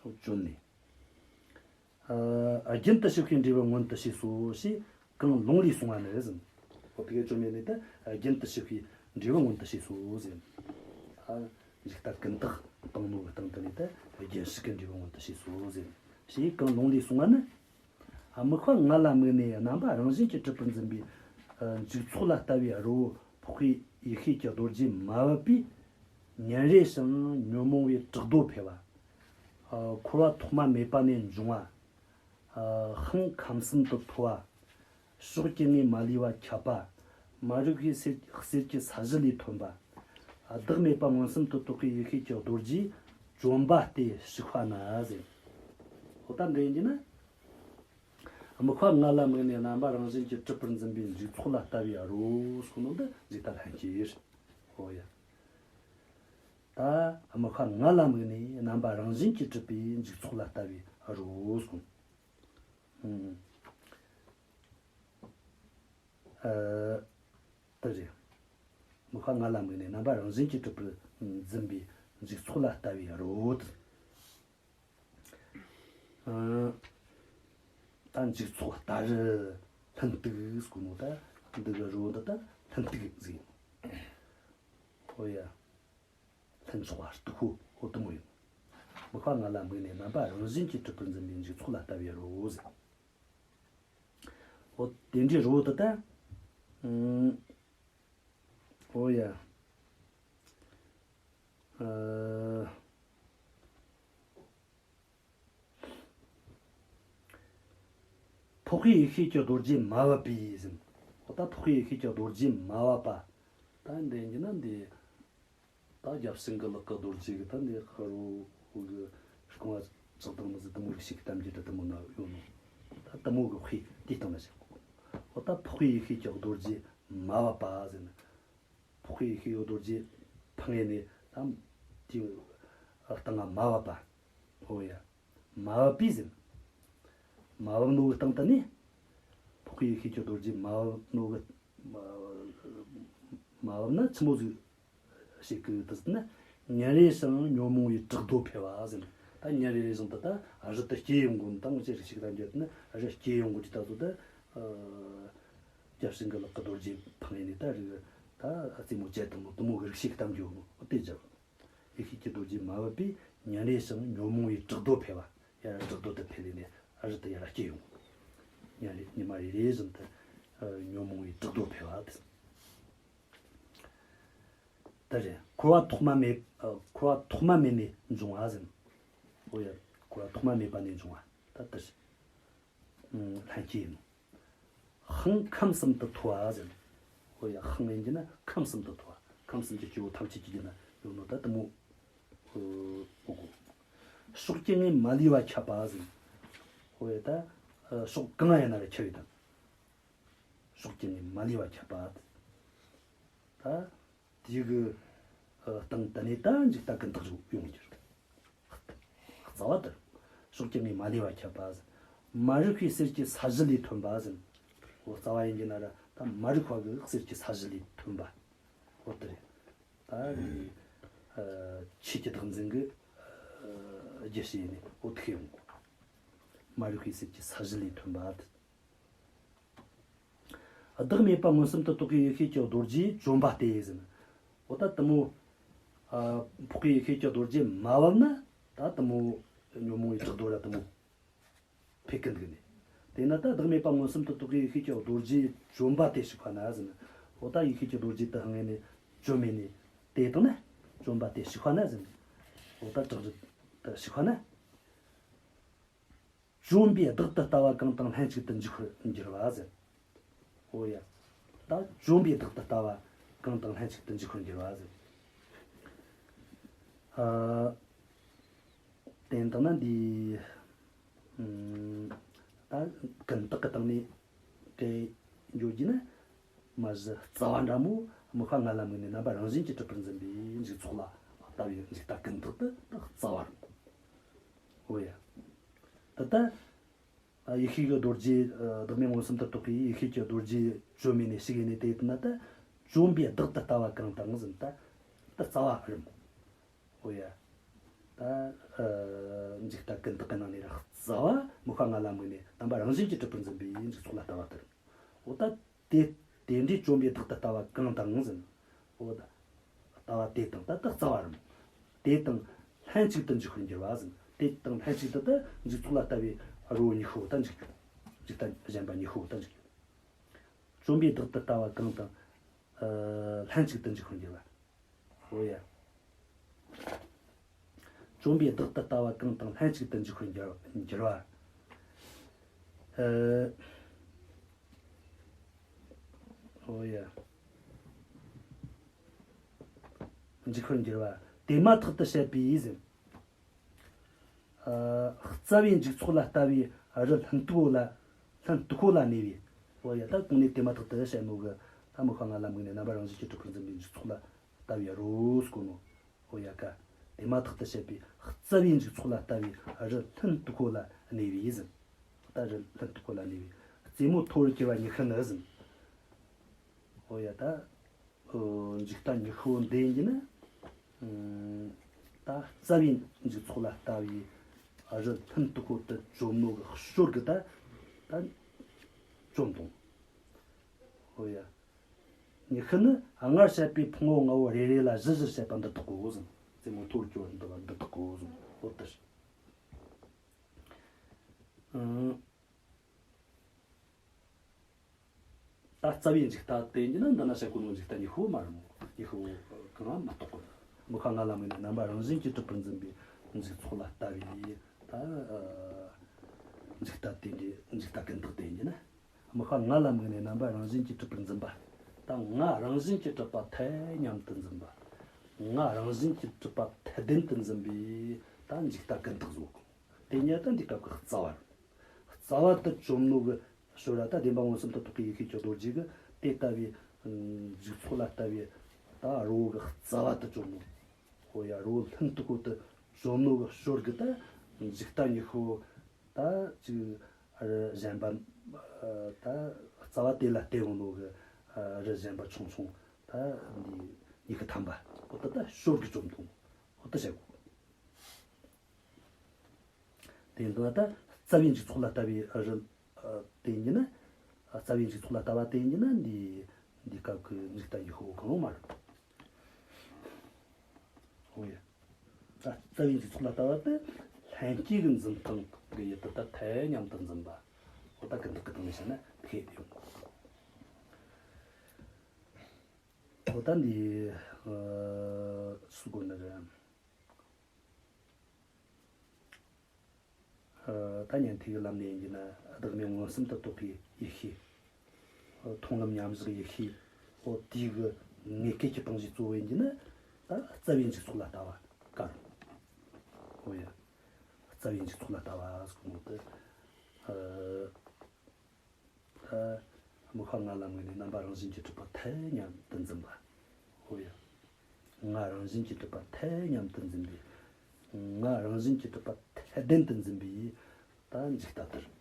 བཅོམ་ནས། ཨ། རྒྱུན་དུ་ཞུགས་པའི་འབྲས་བུ་མངོན་དུ་བྱས་སོ་ཞེས་གང་ལུང་ལས་གསུངས་པ་ནི་ཟེར། ཨོ། དེ་གས་བཅོམ་ནས་ནི་ད་རྒྱུན་དུ་ཞུགས་པའི་འབྲས་བུ་མངོན་དུ་བྱས་སོ་ཟེར། ཨ། འཇིག་ལྟ་ཀུན་བཏགས་བཏང་ནོ་གི་སྟེང་དུ་ནི་ད་རྒྱུན་ཞུགས་ཀྱི་འབྲས་བུ་མངོན་དུ་བྱས་སོ་ཟེར། ཞེས་གང་ལུང་ལས་གསུངས་པ་ནི། དམིགས་པ་ལྔ་ལ་དམིགས་ནས་རྣམ་པ་རང་བཞིན་གྱིས་གྲུབ་པར་འཛིན་པའི་འཇིག་ཚོགས་ལ་ལྟ་བའི་རི་བོ་འཕགས་པའི་ཡེ་ཤེས་ཀྱི་རྡོ་རྗེ་མ་བབས་པས། ཉིན་རེ་ཞིང་ཉོན་མོངས་པའི་བྲག་རྡོ་འཕེལ་བ། འཁོར་བ་ཐོག་མ་མེད་པ་ནས་འབྱུང་བ། ཤིང་ཁམས་གསུམ་དུ་འཕོ་བ། ཕྱོགས་ཀྱི་ངོས་མ་ལུས་པ་ཁྱབ་པ། མ་རིག་པའི་གསེར་གསེར་གྱི་ས་གཞི་ལས་ཐོན་པ། བདག་མེད་པ་མངོན་སུམ་དུ་རྟོགས་པའི་ཡེ་ཤེས་ཀྱི་རྡོ་རྗེས་བཅོམ་པ་སྟེ་ཞིག་པ་ན་ཟེར། འོ་ད་འདི་ཡིན་གྱི་ན། དམིགས་པ་ལྔ་ལ་དམིགས་ནས་རྣམ་པ་རང་བཞིན་གྱིས་གྲུབ་པར་འཛིན་པའི་འཇིག་ཚོགས་ལ་ལྟ་བའི་རི་བོ་གསུངས་ནོ་འདི་འཇིག་ལྟ་ལྷན་སྐྱེས། འོ་ཡ། ད་དམིགས་པ་ལྔ་ལ་དམིགས་ནས་རྣམ་པ་རང་བཞིན་གྱིས་གྲུབ་པའི་འཇིག་ཚོགས་ལ་ལྟ་བའི་རི་བོ་གསུངས། ཨང་། ཨ། དེ་རེད། དམིགས་པ་ལྔ་ལ་དམིགས་ནས་རྣམ་པ་རང་བཞིན་གྱིས་གྲུབ་པར་འཛིན་པའི་འཇིག་ཚོགས་ལ་ལྟ་བའི་རི་བོ་དེ། ཨ། ད་འཇིག་ཚོགས་ལྟ་རི་ལྷུན་སྟུག་ཟེར་གོ་ནོ་ད། འདི་གི་རི་བོ་འདི་ད་ལྷུན་སྟུག་ཟེར། ཨོ་ཡ། ལྷུན་ཚོགས་པ་སྟུག་པོ་འོ་དེ་མོ་ཡིན། དམིགས་པ་ལྔ་ལ་དམིགས་ནས་རྣམ་པ་རང་བཞིན་གྱིས་གྲུབ་པར་འཛིན་པའི་འཇིག་ཚོགས་ལ་ལྟ་བའི་རི་བོ་ཟེར། འོ་དེ་འདྲའི་རི་བོ་དེ་ད། ཨང་། འོ་ཡ། ཨ། འཕགས་པའི་ཡེ་ཤེས་ཀྱི་རྡོ་རྗེ་མ་བབས་པས་ཟེར། འོ་ད་འཕགས་པའི་ཡེ་ཤེས་ཀྱི་རྡོ་རྗེ་མ་བབས་པ། ད་འདི་ཡིན་གྱི་ན་འདི། ད་བརྒྱ་བྱིན་གྱི་ལག་གི་རྡོ་རྗེ་གི་ད་འདི་ཧ་རོ་གི་རྐང་བ་བཅག་དང་མི་ཟིག་དེ་མོ་རིགས་ཤིག་གི་གཏམ་རྒྱུད་དེ་མོ་ན་ཡོད་ནོ། ད་དེ་མོ་གི་དཔེ་དེ་སྟེང་ན་བཤད་གོ། འོ་ད་འཕགས་པའི་ཡེ་ཤེས་ཀྱི་རྡོ་རྗེ་མ་བབས་པ་ཟེར་ན། འཕགས་པའི་ཡེ་ཤེས་ཀྱི་རྡོ་རྗེ་འཕངས་ནས་ད་དེའི་སྟེང་ང་མ་བབས་པ། འོ་ཡ། མ་བབས་པས་ཟེར། མ་བབས་ནོ་གི་སྟེང་དུ་ནི། འཕགས་པའི་ཡེ་ཤེས་ཀྱི་རྡོ་རྗེ་མ་བབས་ནོ་གི། མ་མ་བབས་ན་ཆི་མོ་ཟིག་བྱེད་གི་ད་ཟེར་ན། ཉིན་རེ་ཞིང་ཉོན་མོངས་པའི་བྲག་རྡོ་འཕེལ་བ་ཟེར་ན། ད་ཉིན་རེ་རེ་བཞིན་དུ་ད་རི་དེ་སྐྱེ་ཡོང་གོ་ནོ་ད་ངོ་ཅི་རིགས་ཤིག་ད་འགྱུར་ན་རི་སྐྱེ་ཡོང་གོ་དུས་ད་ཚོ་ད། བརྒྱ་བྱིན་གྱི་ལག་གི་རྡོ་རྗེ་འཕངས་ནས་ད་རིགས་ད་རྩེ་མོ་བཅད་དང་ནོ་དེ་མོ་གི་རིགས་ཤིག་གཏམ་རྒྱུ་ནོ་དེ་ཅག་ཡེ་ཤེས་ཀྱི་རྡོ་རྗེ་མ་བབས་པས་ཉིན་རེ་ཞིང་ཉོན་མོངས་པའི་བྲག་རྡོ་འཕེལ་བ། ཡར་བྲག་རྡོ་དེ་འཕེལ་ནས་རི་དེ་ཡར་སྐྱེ་ཡོང་། ཉིན་རེ་ཉི་མ་རེ་རེ་བཞིན་དུ་ཉོན་མོངས་པའི་བྲག་རྡོ་འཕེལ་བ་དེ། དེ་རེད། འཁོར་བ་ཐོག་མ་མེད། འཁོར་བ་ཐོག་མ་མེད་ནས་འབྱུང་བ་ཟེར། འོ་ཡ། འཁོར་བ་ཐོག་མ་མེད་པ་ནས་འབྱུང་བ་ད་དེ་རེད། ལྷན་སྐྱེས་ཡིན། ཤིང་ཁམས་གསུམ་དུ་འཕོ་བ་ཟེར། ཨོ་ཡ། ཤིང་ཡིན་གྱི་ན་ཁམས་གསུམ་དུ་འཕོ་བ། ཁམས་གསུམ་གྱི་སྐྱེ་བོ་ཐམས་ཅད་ཀྱི་རྒྱུད་ན་ཡོད་ནོ་ད་དེ་མོ། ཨོ་གོ། ཕྱོགས་ཀྱི་ངོས་མ་ལུས་པ་ཁྱབ་པ་ཟེར། ཨོ་ཡ། ད་ཕྱོགས་གང་ཡིན་ན་ར་ཁྱབ་ཡོད་དམ། ཕྱོགས་ཀྱི་ངོས་མ་ལུས་པ་ཁྱབ་པ། ད། དེ་གི་སྟེང་དུ་ནས་ད་འཇིག་ལྟ་ཀུན་བཏགས་ཡོང་རྒྱུ་རེད། རྩ་བ་དེ། ཕྱོགས་ཀྱི་ངོས་མ་ལུས་པ་ཁྱབ་པ་ཟེར། མ་རིག་པའི་གསེར་གྱི་ས་གཞི་ལས་ཐོན་པ་ཟེར། འོ་རྩ་བ་ཡིན་གྱི་ན་ར་ད་མ་རིག་པ་གི་གསེར་གྱི་ས་གཞི་ལས་ཐོན་པ། འོ་དེ་རེད། ད་ནི་ཆོས་ཀྱི་བདག་འཛིན་གྱི་རྒྱུ་ཞིག་ཡིན་ནས་འོ་དེ་ཤེས་ཡོང་། མ་རིག་པའི་གསེར་གྱི་ས་གཞི་ལས་ཐོན་པ་དེ། བདག་མེད་པ་མངོན་སུམ་དུ་རྟོགས་པའི་ཡེ་ཤེས་ཀྱི་རྡོ་རྗེས་བཅོམ་པ་སྟེ་ཟེར། འོ་ད་དེ་མོ། ཨ། འཕགས་པའི་ཡེ་ཤེས་ཀྱི་རྡོ་རྗེ་མ་བབས་ན་ད་དེ་མོ་ཉོན་མོངས་པའི་བྲག་རྡོ་ར་དེ་མོ་འཕེལ་གི་འདུག་ནས། དེས་ན་ད་བདག་མེད་པ་མངོན་སུམ་དུ་རྟོགས་པའི་ཡེ་ཤེས་ཀྱི་རྡོ་རྗེས་བཅོམ་པ་སྟེ་ཞིག་པ་ན་ཟེར། འོ་ད་ཡེ་ཤེས་ཀྱི་རྡོ་རྗེ་དེ་སྔོན་ནས་བཅོམ་མེད་ནས་དེ་དང་ན་བཅོམ་པ་སྟེ་ཞིག་པ་ན་ཟེར། འོ་ད་བྲག་རི་དེ་ཞིག་པ་ན། བཅོམ་པས་བདག་ཏུ་ལྟ་བ་གང་དང་ལྷན་ཅིག་ཏུ་འཇུག་པར་འགྱུར་བ་ཟེར། འོ་ཡ། ད་བཅོམ་པས་བདག་ཏུ་ལྟ་བ་གང་དང་ལྷན་ཅིག་ཏུ་འཇུག་པར་འགྱུར་བ་ཟེར། ཨ། དེ་ལྟ་ན་འདི། ཨམ། ད་ཀུན་བཏགས་ཀྱི་སྟེང་ནས་སྐད་འཇོག་རྒྱུ་ན། མ་གཞི་རྩ་བ་འདྲ་མོ་དམིགས་པ་ལྔ་ལ་དམིགས་ནས་རྣམ་པ་རང་བཞིན་གྱིས་གྲུབ་པར་འཛིན་པའི་འཇིག་ཚོགས་ལ་ལྟ་བའི་འཇིག་ལྟ་ཀུན་བཏགས་དེ་ད་རྩ་བ་རེད། འོ་ཡ། ད་ལྟ། ཡེ་ཤེས་ཀྱི་རྡོ་རྗེ། བདག་མེད་མངོན་སུམ་དུ་རྟོགས་པའི་ཡེ་ཤེས་ཀྱི་རྡོ་རྗེ་བཅོམ་མེད་ནས་ཞིག་ཡིན་ནས་དེ་ཡིན་ན་ད། བཅོམ་པས་བདག་ཏུ་ལྟ་བ་གང་དང་ཟེར་ད། ད་རྩ་བ་རེད་མོ། འོ་ཡ། ད། འཇིག་ལྟ་ཀུན་བཏགས་ཀྱི་ནང་ནས་ར་རྩ་བ་དམིགས་པ་ལྔ་ལ་དམིགས་ནས་རྣམ་པ་རང་བཞིན་གྱིས་གྲུབ་པར་འཛིན་པའི་འཇིག་ཚོགས་ལ་ལྟ་བ་དེ་རེད། འོ་ད། དེ་དེ་འདྲའི་བཅོམ་པས་བདག་ཏུ་ལྟ་བ་གང་དང་ཟེར། འོ་ད། ལྟ་བ་དེ་དང་ད་ལྟ་རྩ་བ་རེད། དེ་དང་ལྷན་ཅིག་ཏུ་འཇུག་པར་འགྱུར་བ་ཟེར། དེ་དང་ལྷན་ཅིག་ཏུ་ད་འཇུག་ཚོགས་ལ་ལྟ་བའི་རོ་ཉི་ཤུ་ད་འཇུག་འཇུག་ལྟ་གཞན་པ་ཉི་ཤུ་ད་འཇུག་བཅོམ་པའི་བདག་ཏུ་ལྟ་བ་གང་དང་། ཨ། ལྷན་ཅིག་ཏུ་འཇུག་པར་འགྱུར་བ། འོ་ཡ། བཅོམ་པའི་བདག་ཏུ་ལྟ་བ་གང་དང་ལྷན་ཅིག་ཏུ་འཇུག་པར་འགྱུར་འགྱུར་བ། ཨ། འོ་ཡ། འཇུག་པར་འགྱུར་བ། དེ་མ་ཐག་ཏུ་བཤད་པའི་ཟེར། ཨ། རྩ་བའི་འཇུག་ཚོགས་ལ་ལྟ་བའི་རི་ལྷུན་སྟུག་པོ་ལ། ལྷུན་སྟུག་པོ་ལ་གནས་པའི། འོ་ཡ། ད་གོང་ནས་དེ་མ་ཐག་ཏུ་བཤད་ནོ་གི། ད་མི་ཤ་ལྔ་ལ་དམིགས་ནས་རྣམ་པ་རང་བཞིན་གྱིས་གྲུབ་པར་འཛིན་པའི་འཇུག་ཚོགས་ལ་ལྟ་བའི་རོ་ཟེར་གོ་ནོ། འོ་ཡ་ཀ། དེ་མ་ཐག་ཏུ་བཤད་པའི་རྩ་བའི་འཇུག་ཚོགས་ལ་ལྟ་བའི་རི་ལྷུན་སྟུག་པོ་ལ་གནས་པའི་ཟེར། ད་རི་ལྷུན་སྟུག་པོ་ལ་གནས་པའི་རྩེ་མོ་མཐོ་བར་གྱུར་པ་ཉི་ཤུ་ནི་ཟེར། འོ་ཡ་ད། འཇུག་ལྟ་ཉི་ཤུ་འདི་ཡིན་གྱི་ན། ཨ། ད་རྩ་བའི་འཇུག་ཚོགས་ལ་ལྟ་བའི་རི་ལྷུན་སྟུག་པོ་དེ་བཅོམ་ནོ་གི་ཞོར་གི་ད། ད་བཅོམ་དང་། འོ་ཡ། ཉི་ཤུ་ནི་སྔར་བཤད་པའི་ཕུང་པོ་ལྔ་པོ་རེ་རེ་ལ་བཞི་བཞི་བཤད་པ་འདི་དག་གོ་ཟེར། རྩེ་མོ་མཐོ་བར་གྱུར་པ་འདི་པ་འདི་དག་གོ་ཟེར། འོ་དེ་རེད། ཨང་། ད་རྩ་བའི་འཇུག་ལྟ་དེ་ཡིན་ན་འདི་ན་བཤད་གོ་ནོ་འཇུག་ལྟ་ཉི་ཤུ་མ་རེད་མོ། ཉི་ཤུ་གང་མ་གཏོགས་གོ། མི་ཤ་ལྔ་ལ་དམིགས་ནས་རྣམ་པ་རང་བཞིན་གྱིས་གྲུབ་པར་འཛིན་པའི་འཇུག་ཚོགས་ལ་ལྟ་བའི་ད་འཇུག་ལྟ་དེ་འདྲའི་འཇུག་ལྟ་ཀུན་བརྟགས་དེ་ཡིན་ན། མི་ཤ་ལྔ་ལ་དམིགས་ནས་རྣམ་པ་རང་བཞིན་གྱིས་གྲུབ་པར་འཛིན་པ། ད་ང་རང་བཞིན་གྱིས་གྲུབ་པ་ཐལ་སྙམ་དུ་འཛིན་པ། ང་རང་བཞིན་གྱིས་གྲུབ་པ་ཐལ་ལྡན་དུ་འཛིན་པའི་ད་འཇུག་ལྟ་ཀུན་བརྟགས་བཟོ་གོ། དེ་ཉིད་ད་འདི་སྐབས་ཀྱི་རྩ་བ་རེད། རྩ་བ་དེ་བཅོམ་ནོ་གི་ཞོར་ར་ད་བདེན་པ་མངོན་སུམ་དུ་རྟོགས་པའི་ཡེ་ཤེས་ཀྱི་རྡོ་རྗེ་གིས་དེ་ལྟ་བུའི་འཇུག་ཚོགས་ལ་ལྟ་བའི་ད་རོ་གི་རྩ་བ་དེ་བཅོམ་ནོ། འོ་ཡ། རོ་ལྷུན་སྟུག་པོ་དེ་བཅོམ་ནོ་གི་ཞོར་གི་ད་འཇུག་ལྟ་ཉི་ཤུ། ད་ཅིག་རི་གཞན་པ། ད་རྩ་བ་དེ་ལ་བརྟེན་ཡོང་ནོ་གི་རི་གཞན་པ་ཆུང་ཆུང་ད་འདི་ཉི་ཤུ་ཐམ་པ། འོ་ད་ད་ཞོར་གི་བཅོམ་ཐུབ། འོ་ད་བཤད་གོ། དེ་འདི་ད་རྩ་བའི་འཇུག་ཚོགས་ལ་ལྟ་བའི་རི། དེ་ཡིན་ན། རྩ་བའི་འཇུག་ཚོགས་ལ་ལྟ་བ་དེ་ཡིན་ན་འདི། འདི་སྐབས་ཀྱི་འཇུག་ལྟ་ཉི་ཤུ་གང་རུང་མ་རེད། འོ་ཡ། ད་རྩ་བའི་འཇུག་ཚོགས་ལ་ལྟ་བ་དེ་ལྷན་སྐྱེས་ཀྱི་འཛིན་སྟངས་ཀྱི་ཡུལ་དུ་ད་ཐལ་སྙམ་དུ་འཛིན་པ། འོ་ད་ཀུན་བརྟགས་ཀྱི་སྟེང་ནས་བཤད་ན་དེ་ཡོང་གོ། འོ་ད་འདི། ཨ། སུ་གོ་ནི་རེད། ཨ། ད་ཉན་ཐོས་ཀྱི་ལམ་ནས་ཡིན་གྱི་ན་བདག་མེད་མངོན་སུམ་དུ་རྟོགས་པའི་ཡེ་ཤེས། ཨ། མཐོང་ལམ་མཉམ་བཞག་ཡེ་ཤེས། འོ་དེའི་གི་ངེས་སྐལ་གྱི་སྟངས་གཞི་གཙོ་བོ་ཡིན་གྱི་ན་ད་རྩ་བའི་འཇུག་ཚོགས་ལ་ལྟ་བ་ཀ་རུ། འོ་ཡ། རྩ་བའི་འཇུག་ཚོགས་ལ་ལྟ་བ་ཟེར་གོ་ནོ་དེ། ཨ། ད་མི་ཤ་ལྔ་ལ་དམིགས་ནས་རྣམ་པ་རང་བཞིན་གྱིས་གྲུབ་པ་ཐལ་སྙམ་དུ་འཛིན་པ། འོ་ཡ། ང་རང་བཞིན་གྱིས་གྲུབ་པ་ཐལ་སྙམ་དུ་འཛིན་པའི། ང་རང་བཞིན་གྱིས་གྲུབ་པ་ཐལ་ལྡན་དུ་འཛིན་པའི་ད་འཇུག་ལྟ་དེ་རེད།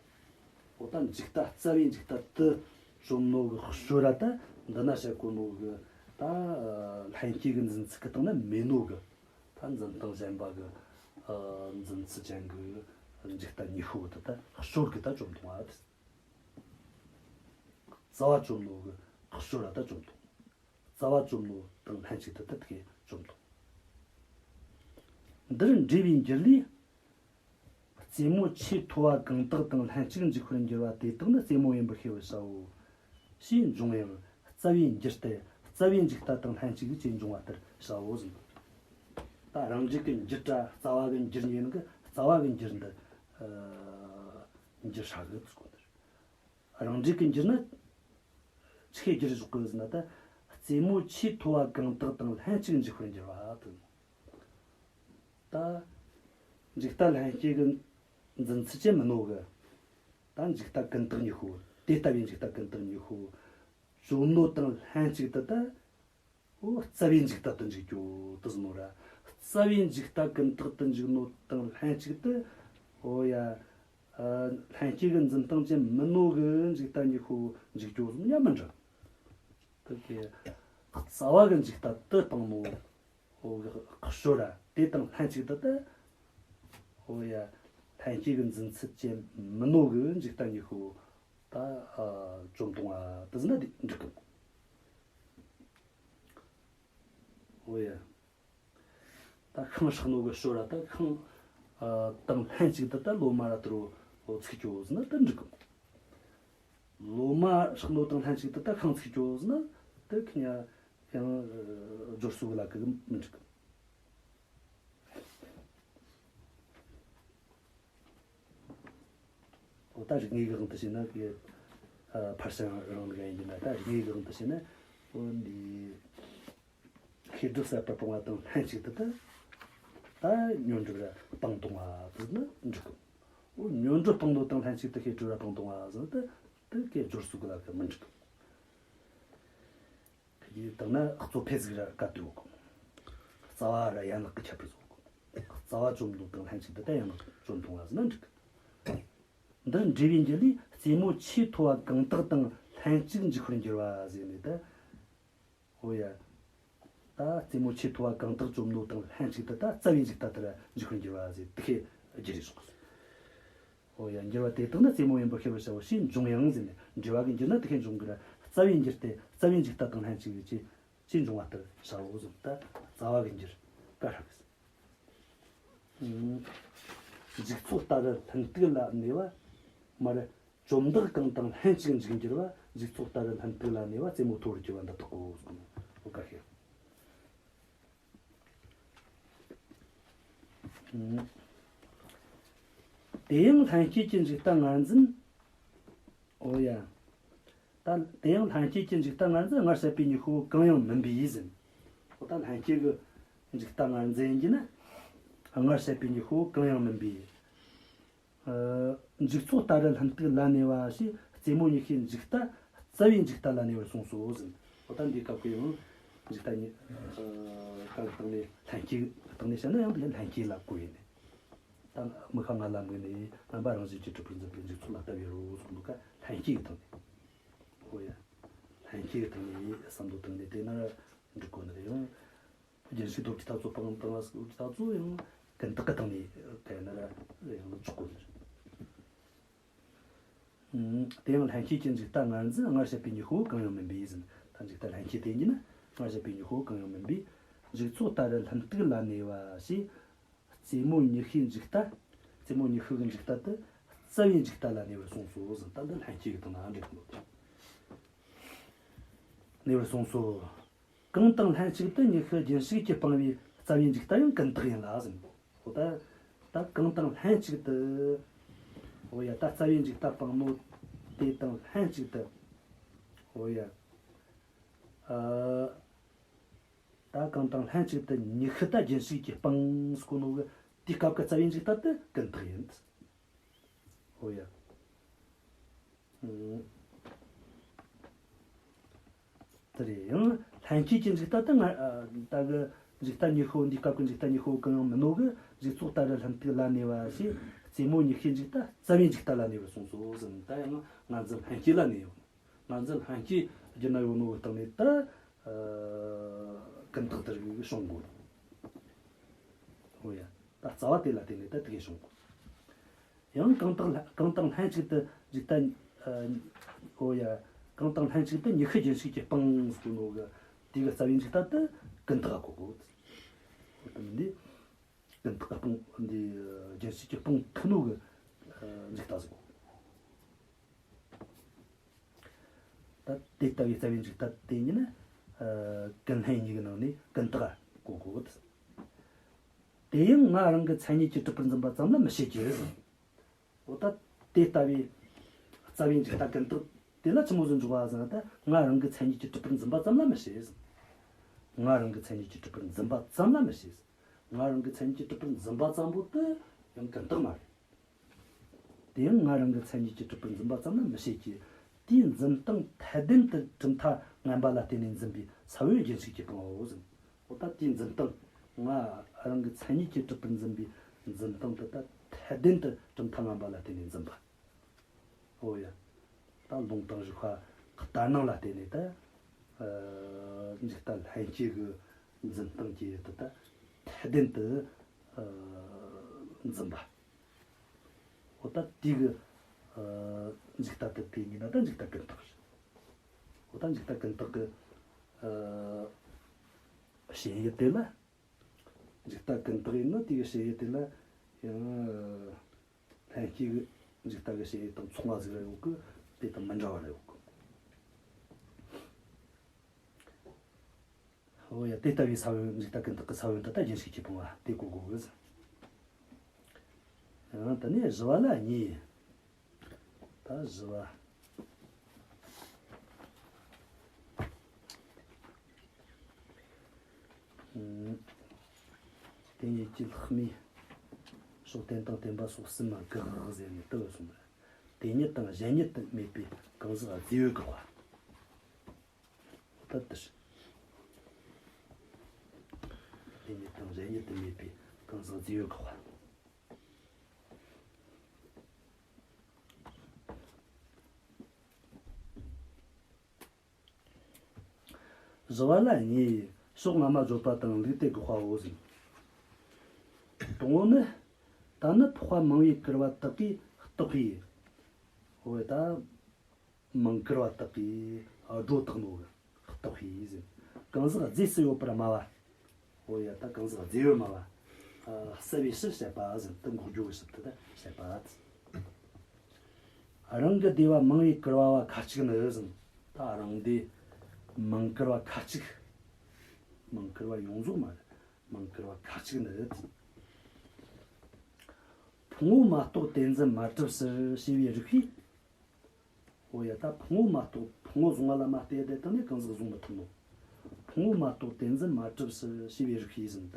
འོ་ད་འཇུག་ལྟ་རྩ་བའི་འཇུག་ལྟ་དེ་བཅོམ་ནོ་གི་ཞོར་ར་ད་འདི་ན་བཤད་གོ་ནོ་གི་ད་ལྷན་སྐྱེས་ཀྱི་འཛིན་ཚུལ་གི་སྟེང་ན་མེད་ནོ་གི་ད་འཛིན་སྟངས་གཞན་པ་གི་འཛིན་ཚུལ་ཅན་གི་འཇུག་ལྟ་ཉི་ཤུ་བོ་དེ་ད་ཞོར་གི་ད་བཅོམ་ཐུབ་པ་དེ། རྩ་བ་བཅོམ་ནོ་གི་ཞོར་ར་ད་བཅོམ་ཐུབ། རྩ་བ་བཅོམ་ནོ་དང་ལྷན་ཅིག་ཏུ་ད་དེ་བཅོམ་ཐུབ། འདིར་འབྲས་བུའི་འགྱུར་ལས། རྩེ་མོ་ཆེས་མཐོ་བ་གང་དག་དང་ལྷན་ཅིག་འཇུག་པར་འགྱུར་བ་དེ་དག་ནི་རྩེ་མོ་ཡིན་པར་ཤེས་པར་བྱའོ། ཞེས་འབྱུང་བའང་རྩ་བའི་འགྱུར་ཏེ། རྩ་བའི་འཇུག་ལྟ་དང་ལྷན་ཅིག་ཅེས་འབྱུང་བ་ལྟར་བྱའོ་ཟེར། ད་རང་འགྲེལ་གྱི་འགྱུར་ར་རྩ་བ་གི་འགྱུར་གཉིས་ནི་གི་རྩ་བ་གི་འགྱུར་འདི། ཨ། འགྱུར་ཧྲ་གི་ཚུལ་གོ་འདིར། རང་འགྲེལ་གྱི་འགྱུར་ན་ཆི་འགྱུར་བཞག་གི་ཟེར་ན་ད། རྩེ་མོ་ཆེས་མཐོ་བ་གང་དག་དང་ལྷན་ཅིག་འཇུག་པར་འགྱུར་བ་དང་། ད་འཇུག་ལྟ་ལྷན་སྐྱེས་ཀྱི་འཛིན་ཚུལ་ཅན་མིན་ནོ་གི། ད་འཇུག་ལྟ་ཀུན་བརྟགས་ཉི་ཤུ། དེ་ལྟ་བུའི་འཇུག་ལྟ་ཀུན་བརྟགས་ཉི་ཤུ། བཅོམ་ནོ་དང་ལྷན་ཅིག་ཏུ་ད། འོ་རྩ་བའི་འཇུག་ལྟ་དུ་འཇུག་རྒྱུ་དེ་ཟེར་ནོ་ར། རྩ་བའི་འཇུག་ལྟ་ཀུན་བརྟགས་དུ་འཇུག་ནོ་དང་ལྷན་ཅིག་ཏུ། འོ་ཡ། ཨ། ལྷན་སྐྱེས་ཀྱི་འཛིན་སྟངས་ཅན་མིན་ནོ་གི་འཇུག་ལྟ་ཉི་ཤུ་འཇུག་རྒྱུ་ཟེར་ན་ཡང་མི་འདྲ། དེ་གི་རྩ་བ་གི་འཇུག་ལྟ་དེ་སྤངས་ནོ། འོ་གི་ཞོར་ར་དེ་དང་ལྷན་ཅིག་ཏུ་ད། འོ་ཡ། ལྷན་སྐྱེས་ཀྱི་འཛིན་ཚུལ་ཅན་མིན་ནོ་གི་འཇུག་ལྟ་ཉི་ཤུ་ད། ཨ། བཅོམ་གཏོང་བ་དེ་ཟེར་ན་དེ་འགྲིག་གི། འོ་ཡ། ད་ཤིང་སྲེག་ནོ་གི་ཞོར་ར་ད་ཤིང་ ཨ། དང་ལྷན་ཅིག་ཏུ་ད་ལོ་མ་ར་དུ་རོ་ཚིག་སྐྱོ་ཟེར་ན་ད་འགྲིག་གི། ལོ་མ་ཧྲག་ནོ་དང་ལྷན་ཅིག་ཏུ་ད་ཤིང་ཚིག་སྐྱོ་ཟེར་ན་ད་ཁི་ཉ་ཡང་སྦྱོར་སུ་གི་ལ་གི་མི་འགྲིག་གི། འོ་ད་རིག་གནས་གི་དབང་དུ་བྱས་ན་གི། ཨ། ཕར་ཕྱིན་རང་ལུགས་ཡིན་གྱི་ན། ད་རིག་གནས་གི་དབང་དུ་བྱས་ན། འོ་འདི་ཤེས་སྒྲིབ་ཟད་པར་སྤང་བ་དང་ལྷན་ཅིག་ཏུ་ད། ད་ཉོན་སྒྲིབ་ར་སྤང་གཏོང་བ་ཟེར་ན་འགྲིག་གི། འོ་ཉོན་སྒྲིབ་སྤང་ནོ་དང་ལྷན་ཅིག་ཏུ་ཤེས་སྒྲིབ་ར་སྤང་གཏོང་བ་ཟེར་ན་ད་ད་གི་སྦྱོར་སུ་གི་ལ་གི་མི་འགྲིག་གི། ཁི་དང་ན་གཙོ་ཕལ་ཟིག་ར་བཀའ་དུ་ཡོད་གི། རྩ་བ་ར་ཡན་ལག་གི་ཁྱད་པར་བཟོ་གི། རྩ་བ་བཅོམ་ནོ་དང་ལྷན་ཅིག་ཏུ་ད་ཡན་ལག་བཅོམ་གཏོང་བ་ཟེར་ན་འགྲིག་གི། འདིར་འབྲས་བུའི་འགྱུར་ལས་རྩེ་མོ་ཆེས་མཐོ་བ་གང་དག་དང་ལྷན་ཅིག་འཇུག་པར་འགྱུར་བ་ཟེར་ནས་ད། འོ་ཡ། ད་རྩེ་མོ་ཆེས་མཐོ་བ་གང་དག་བཅོམ་ནོ་དང་ལྷན་ཅིག་ཏུ་ད་རྩ་བའི་འཇིག་ལྟ་དེར་འཇུག་པར་འགྱུར་བ་ཟེར་དེ་ཁས་བསྒྱུར་རེ་བྱུང་། འོ་ཡ། འགྱུར་བ་དེ་དག་ནི་རྩེ་མོ་ཡིན་པར་ཤེས་པར་བྱའོ་ཞེས་འབྱུང་ཡང་ཟེར་ནས། འབྲས་བུ་གི་འགྱུར་ན་དེ་ཁས་འབྱུང་གི་ར། རྩ་བའི་འགྱུར་ཏེ་རྩ་བའི་འཇིག་ལྟ་དང་ལྷན་ཅིག་ཅེས་ཅེས་འབྱུང་བ་ལྟར་བྱའོ་ཟེར། ད་རྩ་བ་གི་འགྱུར་བཀའ་ཧྲ་གི་ཟེར། འཇིག་ཚོགས་ལྟ་རུ་ལྷུན་སྟུག་ལ་གནས་པ། མར་བཅོམ་བདག་གང་དང་ལྷན་ཅིག་འཇུག་འགྱུར་བ། འཇིག་ཚོགས་ལྟ་རུ་ལྷུན་སྟུག་ལ་གནས་པ། རྩེ་མོ་མཐོ་བར་གྱུར་པ་འདི་དག་གོ་ཟེར་གོ་ནོ་བཀའ་ཤེས། དེ་ཡང་ལྷན་སྐྱེས་ཀྱི་འཇིག་ལྟ་ངར་འཛིན། འོ་ཡ། ད་དེ་ཡང་ལྷན་སྐྱེས་ཀྱི་འཇིག་ལྟ་ངར་འཛིན་སྔར་བཤད་པའི་ཉི་ཤུ་བོ་གང་ཡང་མིན་པས་ཟེར། འོ་ད་ལྷན་སྐྱེས་ཀྱི་འཇིག་ལྟ་ངར་འཛིན་ཡིན་གྱི་ན། སྔར་བཤད་པའི་ཉི་ཤུ་བོ་གང་ཡང་མིན་པས། ཨ། འཇིག་ཚོགས་ལྟ་རུ་ལྷུན་སྟུག་ལ་གནས་པ་ཞེས་རྩེ་མོ་ཉི་ཤུའི་འཇིག་ལྟ་རྩ་བའི་འཇིག་ལྟ་ལ་གནས་པར་གསུངས་སོ་ཟེར། འོ་ད་འདིའི་སྐབས་ཀྱི་ཡང་འཇིག་ལྟ་ཉི། ཨ། སྐབས་སྟེང་ནས་ལྷན་སྐྱེས་སྟེང་ནས་བཤད་ན་ཡང་དེ་ལྷན་སྐྱེས་ལ་གོ་ཡིན་ནས། ད་དམིགས་པ་ལྔ་ལ་དམིགས་ནས་རྣམ་པ་རང་བཞིན་གྱིས་གྲུབ་པར་འཛིན་པའི་འཇིག་ཚོགས་ལ་ལྟ་བའི་རོ་ཟེར་ནོ་ཀ་ལྷན་སྐྱེས་ཀྱི་སྟེང་ནས། འོ་ཡ། ལྷན་སྐྱེས་ཀྱི་སྟེང་ནས་བསམ་བློ་བཏང་ནས་བལྟས་ན་འགྲིག་གོ་ནི་རེད། ཡང་རྒྱུན་ཞུགས་མདོར་བསྡུས་ལྟ་ཚུལ་སྤང་བླང་བཏང་བ་སོགས་ཀྱི་ལྟ་ཚུལ་ཡང་ཀུན་བརྟགས་ཀྱི་སྟེང་ནས་བལྟས་ན་ར་ཡང་ཆོག་གོ་ནི་རེད། ཨང་། དེ་ཡང་ལྷན་སྐྱེས་ཀྱི་འཇིག་ལྟ་ངར་འཛིན་སྔར་བཤད་པའི་ཉི་ཤུ་བོ་གང་ཡང་མིན་པས་ཟེར། ད་འཇིག་ལྟ་ལྷན་སྐྱེས་དེ་ཉིད་ནི་སྔར་བཤད་པའི་ཉི་ཤུ་བོ་གང་ཡང་མིན་པས། འཇིག་ཚོགས་ལྟ་རུ་ལྷུན་སྟུག་ལ་གནས་པ་ཞེས་རྩེ་མོ་ཉི་ཤུའི་འཇིག་ལྟ། རྩེ་མོ་ཉི་ཤུ་གི་འཇིག་ལྟ་དེ་རྩ་བའི་འཇིག་ལྟ་ལ་གནས་པར་གསུངས་སོ་ཟེར། ད་འདི་ལྷན་སྐྱེས་ཀྱི་སྟེང་ན་འགྲིག་གི་མོད། གནས་པར་གསུངས་སོ། གང་དང་ལྷན་ཅིག་ཏུ་ཉི་ཤུ་རྒྱུན་ཞུགས་ཀྱིས་སྤངས་པའི་རྩ་བའི་འཇིག་ལྟ་ཡང་ཀུན་བརྟགས་ཡིན་ལ་ཟེར། འོ་ད། ད་གང་དང་ལྷན་ཅིག་ཏུ། འོ་ཡ། ད་རྩ་བའི་འཇིག་ལྟ་སྤངས་ནོ་དེ་དང་ལྷན་ཅིག་ཏུ། འོ་ཡ། ཨ། ད་གང་དང་ལྷན་ཅིག་ཏུ་ཉི་ཤུ་ད་རྒྱུན་ཞུགས་ཀྱིས་སྤངས་ཟེར་གོ་ནོ་གི་དེའི་སྐབས་ཀྱི་རྩ་བའི་འཇིག་ལྟ་དེ་ཀུན་བརྟགས་ཡིན། འོ་ཡ། ཨང་། དེ་རེད། ཡང་ལྷན་སྐྱེས་ཀྱི་འཇིག་ལྟ་དེ་ང་ད་གི་འཇིག་ལྟ་ཉི་ཤུ་འདིའི་སྐབས་ཀྱི་འཇིག་ལྟ་ཉི་ཤུ་གང་ཡང་མིན་ནོ་གི། འཇིག་ཚོགས་ལྟ་རུ་ལྷུན་སྟུག་ལ་གནས་པ་ཞེས་རྩེ་མོ་ཉི་ཤུའི་འཇིག་ལྟ་རྩ་བའི་འཇིག་ལྟ་ལ་གནས་པར་གསུངས་སོ་ཟེར། ད་ཡང་ངར་འཛིན་ལྷན་སྐྱེས་ལ་གནས་ཡོད། ངར་འཛིན་ལྷན་སྐྱེས་བརྒྱུད་ན་ཡོད་ནོ་གི་སྟེང་ནས་ད། ཨ། ཀུན་བརྟགས་དེ་རིགས་བྱུང་དགོས། འོ་ཡ། ད་རྩ་བ་དེ་ལ་བརྟེན་ནས་ད་དེ་གས་བྱུང་དགོས། ཡང་གང་དང་ལྷ། གང་དང་ལྷན་ཅིག་ཏུ་འཇིག་ལྟ། ཨ། འོ་ཡ། གང་དང་ལྷན་ཅིག་ཏུ་ཉི་ཤུ་རྒྱུན་ཞུགས་ཀྱིས་སྤངས་ཟེར་གོ་ནོ་གི་དེ་གི་རྩ་བའི་འཇིག་ལྟ་དེ་ཀུན་བརྟགས་གོ་དགོས། འོ་དེ་མིན་དེ་ཀུན་བརྟགས་སྤངས་འདི་རྒྱུན་ཞུགས་ཀྱིས་སྤངས་ཐུབ་ནོ་གི་འཇིག་ལྟ་ཟེར་གོ། ད་དེ་ལྟ་བུའི་རྩ་བའི་འཇིག་ལྟ་དེ་ཉིད་ནི། ཨ། ཀུན་ལྷན་གཉིས་ཀྱི་ནང་ནས་ཀུན་བརྟགས་གོ་དགོས། དེ་ཡང་ང་རང་གི་མཚན་ཉིད་ཀྱིས་གྲུབ་པར་འཛིན་པ་ཙམ་ལ་མི་བྱེད་ཀྱི་ཟེར། འོ་ད་དེ་ལྟ་བུའི་རྩ་བའི་འཇིག་ལྟ་ཀུན་བརྟགས་དེ་ལ་ཆི་མོ་ཟིག་འཇོག་པ་ཟེར་ན། ད་ང་རང་གི་མཚན་ཉིད་ཀྱིས་གྲུབ་པར་འཛིན་པ་ཙམ་ལ་མི་བྱེད་ཟེར། ང་རང་གི་མཚན་ཉིད་ཀྱིས་གྲུབ་པར་འཛིན་པ་ཙམ་ལ་མི་བྱེད་ཟེར། ང་རང་གི་མཚན་ཉིད་ཀྱིས་གྲུབ་པར་འཛིན་པ་ཙམ་པོ་དེ་ཡང་ཀུན་བརྟགས་མ་རེད། དེ་ཡང་ང་རང་གི་མཚན་ཉིད་ཀྱིས་གྲུབ་པར་འཛིན་པ་ཙམ་ལ་མི་བྱེད་ཀྱི། དེའི་འཛིན་སྟངས་ཐད་ལྡན་དུ་གྲུབ་མཐའ་ངན་པ་ལ་བརྟེན་ནས་འཛིན་པའི་ས་བོན་རྒྱུན་ཞུགས་ཀྱིས་སྤངས་པའོ་ཟེར། འོ་ད་དེའི་འཛིན་སྟངས། ང་རང་གི་མཚན་ཉིད་ཀྱིས་གྲུབ་པར་འཛིན་པའི་འཛིན་སྟངས་དེ་ད་ཐད་ལྡན་དུ་གྲུབ་མཐའ་ངན་པ་ལ་བརྟེན་ནས་འཛིན་པ། འོ་ཡ། ད་ལུང་དང་རིགས་པ་ལྟར་སྣང་ལ་བརྟེན་ནས་ད། ཨ། འཇིག་ལྟ་ལྷན་སྐྱེས་ཀྱི་འཛིན་སྟངས་ཀྱི་ཡུལ་དུ་ད་ཐད་ལྡན་དུ། ཨ། འཛིན་པ། འོ་ད་དེ་གི། ཨ། འཇིག་ལྟ་དེ་དེ་ཉིད་ན་ད་འཇིག་ལྟ་ཀུན་བརྟགས་རེད། འོ་ད་འཇིག་ལྟ་ཀུན་བརྟགས་ཀྱི། ཨ། ཞེན་ཡུལ་དེ་ལ། འཇིག་ལྟ་ཀུན་བརྟགས་ཡིན་ནོ་དེ་གི་ཞེན་ཡུལ་དེ་ལ། ཡང་ལྷན་སྐྱེས་ཀྱི་འཇིག་ལྟ་གི་བྱེད་ཡུལ་དང་མཚུངས་པ་ཟིག་ར་ཡོད་གི། དེ་དང་མི་འདྲ་བ་ར་ཡོད་གི། འོ་ཡ། དེ་ལྟ་བུའི་ས་བོན་འཇིག་ལྟ་ཀུན་བཏགས་ཀྱི་ས་བོན་དེ་ད་རྒྱུན་ཞིག་གིས་སྤངས་པ་དེ་གོ་དགོས་གི། ཡང་དེ་ནས་བཞི་བ་ལ་གཉིས། ད་བཞི་བ། ཨུམ། དེ་ཉིད་ཀྱི་ལྷག་མའི་ཕྱོགས་རྟེན་དང་བརྟེན་པ་སོགས་གསུམ་དགག་ཟེར་ནས་དེ་བས་གསུངས་པ། དེ་ཉིད་དང་གཞན་ཉིད་དུ་མེད་པའི་གང་ཟག་རྫས་ཡོད་དགག་པ། ད་དེ་རེད། དེ་ཉིད་དང་གཞན་ཉིད་དུ་མེད་པའི་གང་ཟག་རྫས་ཡོད་དགག་པ། བཞི་བ་ལ་གཉིས། ཕྱོགས་སྔ་མ་བརྗོད་པ་དང་ལུགས་དེ་དགག་པའོ་ཟེར། དང་པོ་ནི། ད་ནི་འཕགས་པ་མང་བས་བསྐུར་བ་དག་གིས་བརྟགས་པའི། འོ་ད། མང་བསྐུར་བ་དག་གིས་སྒྲོ་བཏགས་ནོ་གི་བརྟགས་པའི་ཟེར། གང་ཟག་རྫས་སུ་ཡོད་པར་སྨྲ་བ། འོ་ཡ། ད་གང་ཟག་རྫས་ཡོད་སྨྲ་བ། ཨ། བསལ་བའི་ཕྱིར་བཤད་པ་ཟེར། དེ་འགོག་རྒྱུ་གི་ཕྱིར་དུ་ད་བཤད་པ། རང་གི་སྡེ་པ་མང་བས་བསྐུར་བ་བ་ཁ་ཅིག་ནི་ཟེར། ད་རང་སྡེ་མང་བསྐུར་བ་ཁ་ཅིག་མང་བསྐུར་བ་ཡོངས་རྫོགས་མ་རེད། མང་བསྐུར་བ་ཁ་ཅིག་ནི། ཕུང་པོ་མ་གཏོགས་དེ་འཛིན་མ་གྲུབ་ཕྱིར་ཞེས་པའི་རིགས་པས། འོ་ཡ། ད་ཕུང་པོ་མ་གཏོགས། ཕུང་པོ་བཟུང་བ་ལ་མ་ལྟོས་དེ་དང་ནི་གང་ཟག་བཟུང་མི་ཐུབ་ནོ། ཕུང་པོ་མ་གཏོགས་དེ་འཛིན་མ་གྲུབ་ཕྱིར་ཞེས་པའི་རིགས་པས་ཟེར། ད་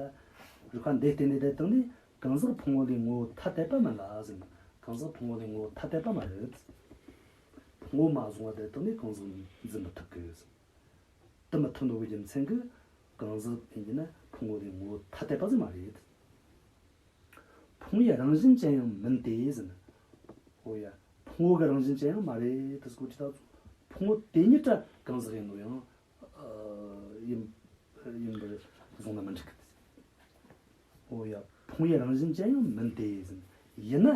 རིགས་པ་འདི་བརྟེན་ནས་དེ་དང་ནི་གང་ཟག་ཕུང་པོ་ལས་ངོ་བོ་ཐ་དད་པ་མིན་ལ་ཟེར། གང་ཟག་ཕུང་པོ་ལས་ངོ་བོ་ཐ་དད་པ་མ་རེད། ཕུང་པོ་མ་བཟུང་བ་དེ་དང་ནི་གང་ཟག་འཛིན་མི་ཐུབ་གི་ཟེར། དེ་མི་ཐུབ་ནོ་གི་རྒྱུ་མཚན་གྱིས་གང་ཟག་ཡིན་གྱི་ན་ཕུང་པོ་ལས་ངོ་བོ་ཐ་དད་པ་ཟིག་མ་རེད། ཕུང་པོའི་རང་བཞིན་ཅན་ཡང་མིན་ཏེ་ཟེར། འོ་ཡ། ཕུང་པོ་གི་རང་བཞིན་ཅན་ཡང་མ་རེད། དེ་སྐོར་གྱི་ད་ཚོ་ཕུང་པོ་དེ་ཉིད་ར་གང་ཟག་ཡིན་ནོ་ཡང་ཨ་ཡིན་ཡིན་པར་བཟུང་ན་མི་འགྲིག་གི། འོ་ཡ། ཕུང་པོའི་རང་བཞིན་ཅན་ཡང་མིན་ཏེ་ཟེར། ཡིན་ན།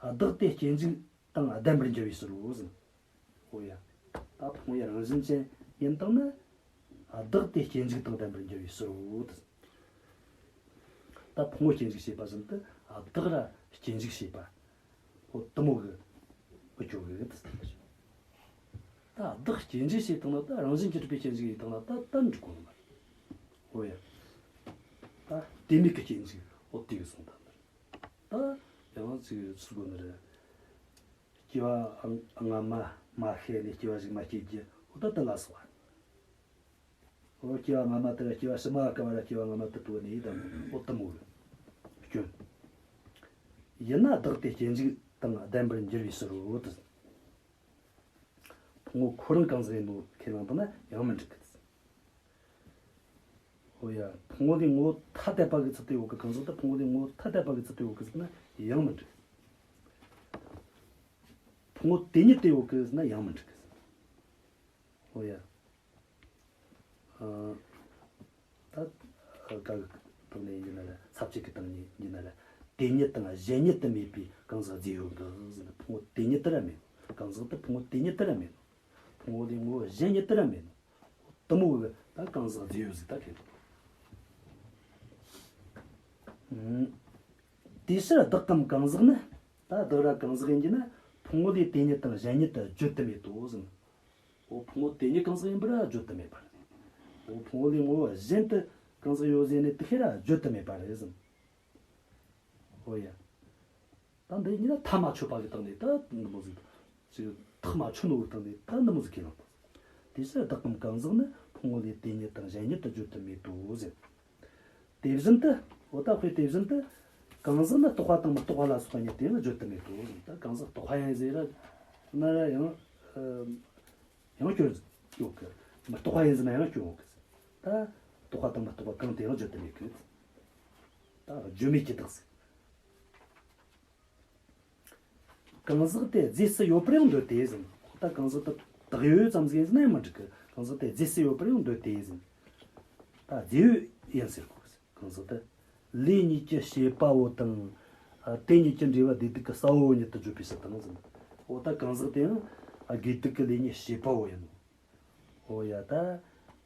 བདག་དེ་སྐྱེ་འཇིག་དང་ལྡན་པར་འགྱུར་བའི་ཕྱིར་རོ་ཟེར། འོ་ཡ། ད་ཕུང་པོའི་རང་བཞིན་ཅན་ཡིན་དང་ན། བདག་དེ་སྐྱེ་འཇིག་དང་ལྡན་པར་འགྱུར་བའི་ཕྱིར་རོ། ད་ཕུང་པོ་སྐྱེ་འཇིག་བྱེད་པ་བཞིན་དུ་བདག་ར་སྐྱེ་འཇིག་བྱེད་པ། འོ་དེ་མོ་གི་འུ་ཅོ་གི། ད་བདག་སྐྱེ་འཇིག་བྱེད་དང་ན། ད་རང་བཞིན་གྱིས་གྲུབ་པའི་སྐྱེ་འཇིག་ཡིན་དང་ན། ད་ད་འགྲིག་གོ་ནི་མ་རེད། འོ་ཡ། ད་དེ་མིག་གི་སྐྱེ་འཇིག་འོ་དེ་གི་སོང་ད་ནི། ད་ཡང་ཅིག་ཚུར་དགོས་ནི་རེད། སྐྱེ་བ་སྔ་མ་མ་ཤེས་ནས་སྐྱེ་བ་གཞུག་མ་སྐྱེ་རྒྱུ། འོ་ད་དེ་ལ་སོགས་པ། འོ་སྐྱེ་བ་སྔ་མ་དེ་ར་སྐྱེ་བ་ཕྱི་མ་ག་བ་ར་སྐྱེ་བ་སྔ་མ་དེ་དུ་ནས་དང་། འོ་དེ་མོ་གི་སྐྱོན། ཡིན་ན་བདག་དེ་སྐྱེ་འཇིག་དང་ལྡན་པར་འགྱུར་བའི་ཕྱིར་རོ། དེ་ཕུང་པོ་ཁོ་རང་གང་ཟག་ཡིན་ནོ་ཁས་བླངས་བཏང་ན་ཡང་མི་འགྲིག་གི། འོ་ཡ། ཕུང་པོ་ལས་ངོ་བོ་ཐ་དད་པ་གི་ཚུལ་དུ་ཡོད་གི། གང་ཟག་དེ་ཕུང་པོ་ལས་ངོ་བོ་ཐ་དད་པ་གི་ཚུལ་དུ་ཡོད་གི་ཟེར་ན་ཡང་མི་འགྲིག། ཕུང་པོ་དེ་ཉིད་དུ་ཡོད་གི་ཟེར་ན་ཡང་མི་འགྲིག་གི། འོ་ཡ། ཨ། ད་ཀ་གི་སྟེང་ནས་ཡིན་ན་ར། ས་བཅད་ཀྱི་སྟེང་ནས་ཡིན་ན་ར། དེ་ཉིད་དང་གཞན་ཉིད་དུ་མེད་པའི་གང་ཟག་རྫས་ཡོད་གི་ཟེར་ན། ཕུང་པོ་དེ་ཉིད་དུ་ར་མེད། གང་ཟག་དེ་ཕུང་པོ་དེ་ཉིད་དུ་ར་མེད། ཕུང་པོ་ལས་ངོ་བོ་གཞན་ཉིད་དུ་ར་མེད་ནོ། དེ་མོ་གི་ད་གང་ཟག་རྫས་ཡོད་ཟིག་ད་ཁེལ་འདུག། ཨང་། དེའི་ཕྱིར་བདག་གམ་གང་ཟག་ནི། ད་བདག་ར་གང་ཟག་ཡིན་གྱི་ན། ཕུང་པོ་ལས་དེ་ཉིད་དང་གཞན་ཉིད་དུ་བརྗོད་དུ་མེད་དོ་ཟེར། འོ་ཕུང་པོ་དེ་ཉིད་གང་ཟག་ཡིན་པར་བརྗོད་དུ་མེད་པ་རེད། འོ་ཕུང་པོ་ལས་ངོ་བོ་གཞན་དུ་གང་ཟག་ཡོད་ཟེར་ནས་དེ་ཤེས་ར་བརྗོད་དུ་མེད་པ་རེད་ཟེར། འོ་ཡ། ད་འདི་ཡིན་ན་ཐག་མ་ཆོད་པ་གི་སྟེང་ནས་ད་འདི་མོ་ཟིག། ཅིག་ཐག་མ་ཆོད་ནོ་གི་སྟེང་ནས་ད་འདི་མོ་ཟིག་ཁས་བླངས་དང་། དེ་ཕྱིར་བདག་གམ་གང་ཟག་ནི། ཕུང་པོ་ལས་དེ་ཉིད་དང་གཞན་ཉིད་དུ་བརྗོད་དུ་མེད་དོ་ཟེར། དེ་བཞིན་དུ། འོ་ད་དཔེ་དེ་བཞིན་དུ། གང་ཟག་ནི་རྟོག་པ་དང་མི་རྟོག་པ་ལ་སོགས་པ་ཉིད་དུ་ཡང་བརྗོད་དུ་མེད་དོ་ཟེར། ད་གང་ཟག་རྟོག་པ་ཡིན་ཟེར་ར་ན་ར་ཡང་ཡང་སྐྱོན་ཡོད་གི། མི་རྟོག་པ་ཡིན་ཟེར་ན་ཡང་སྐྱོན་ཡོད་གི། ད་རྟོག་པ་དང་མི་རྟོག་པ་གང་དུ་ཡང་བརྗོད་དུ་མེད་གི། ད་བརྗོད་མེད་ཀྱི་རྟགས་ཟེར། གང་ཟག་དེ་རྫས་སུ་ཡོད་པར་ཡང་འདོད་དེ་ཟེར། ད་གང་ཟག་དེ་བཏགས་ཡོད་ཙམ་ཟིག་ཡིན་ཟེར་ན་ཡང་མི་འགྲིག་གི། གང་ཟག་དེ་རྫས་སུ་ཡོད་པར་ཡང་འདོད་དེ་ཟེར། ད་རྫས་ཡོད་ཡིན་ཟེར་གོ་གི། གང་ཟག་དེ་ལས་ཉིད་ཀྱི་བྱེད་པ་བོ་དང་། ཨ། དེ་ཉིད་ཀྱི་འབྲས་བུ་བདེ་སྡུག་གི་ས་བོན་ཉིད་དུ་བརྗོད་པའི་ཕྱིར་དང་ཟེར། འོ་ད་གང་ཟག་དེ་ཡང་དགེ་སྡིག་གི་ལས་ཉིད་བྱེད་པ་བོ་ཡིན་ནོ། འོ་ཡ། ད།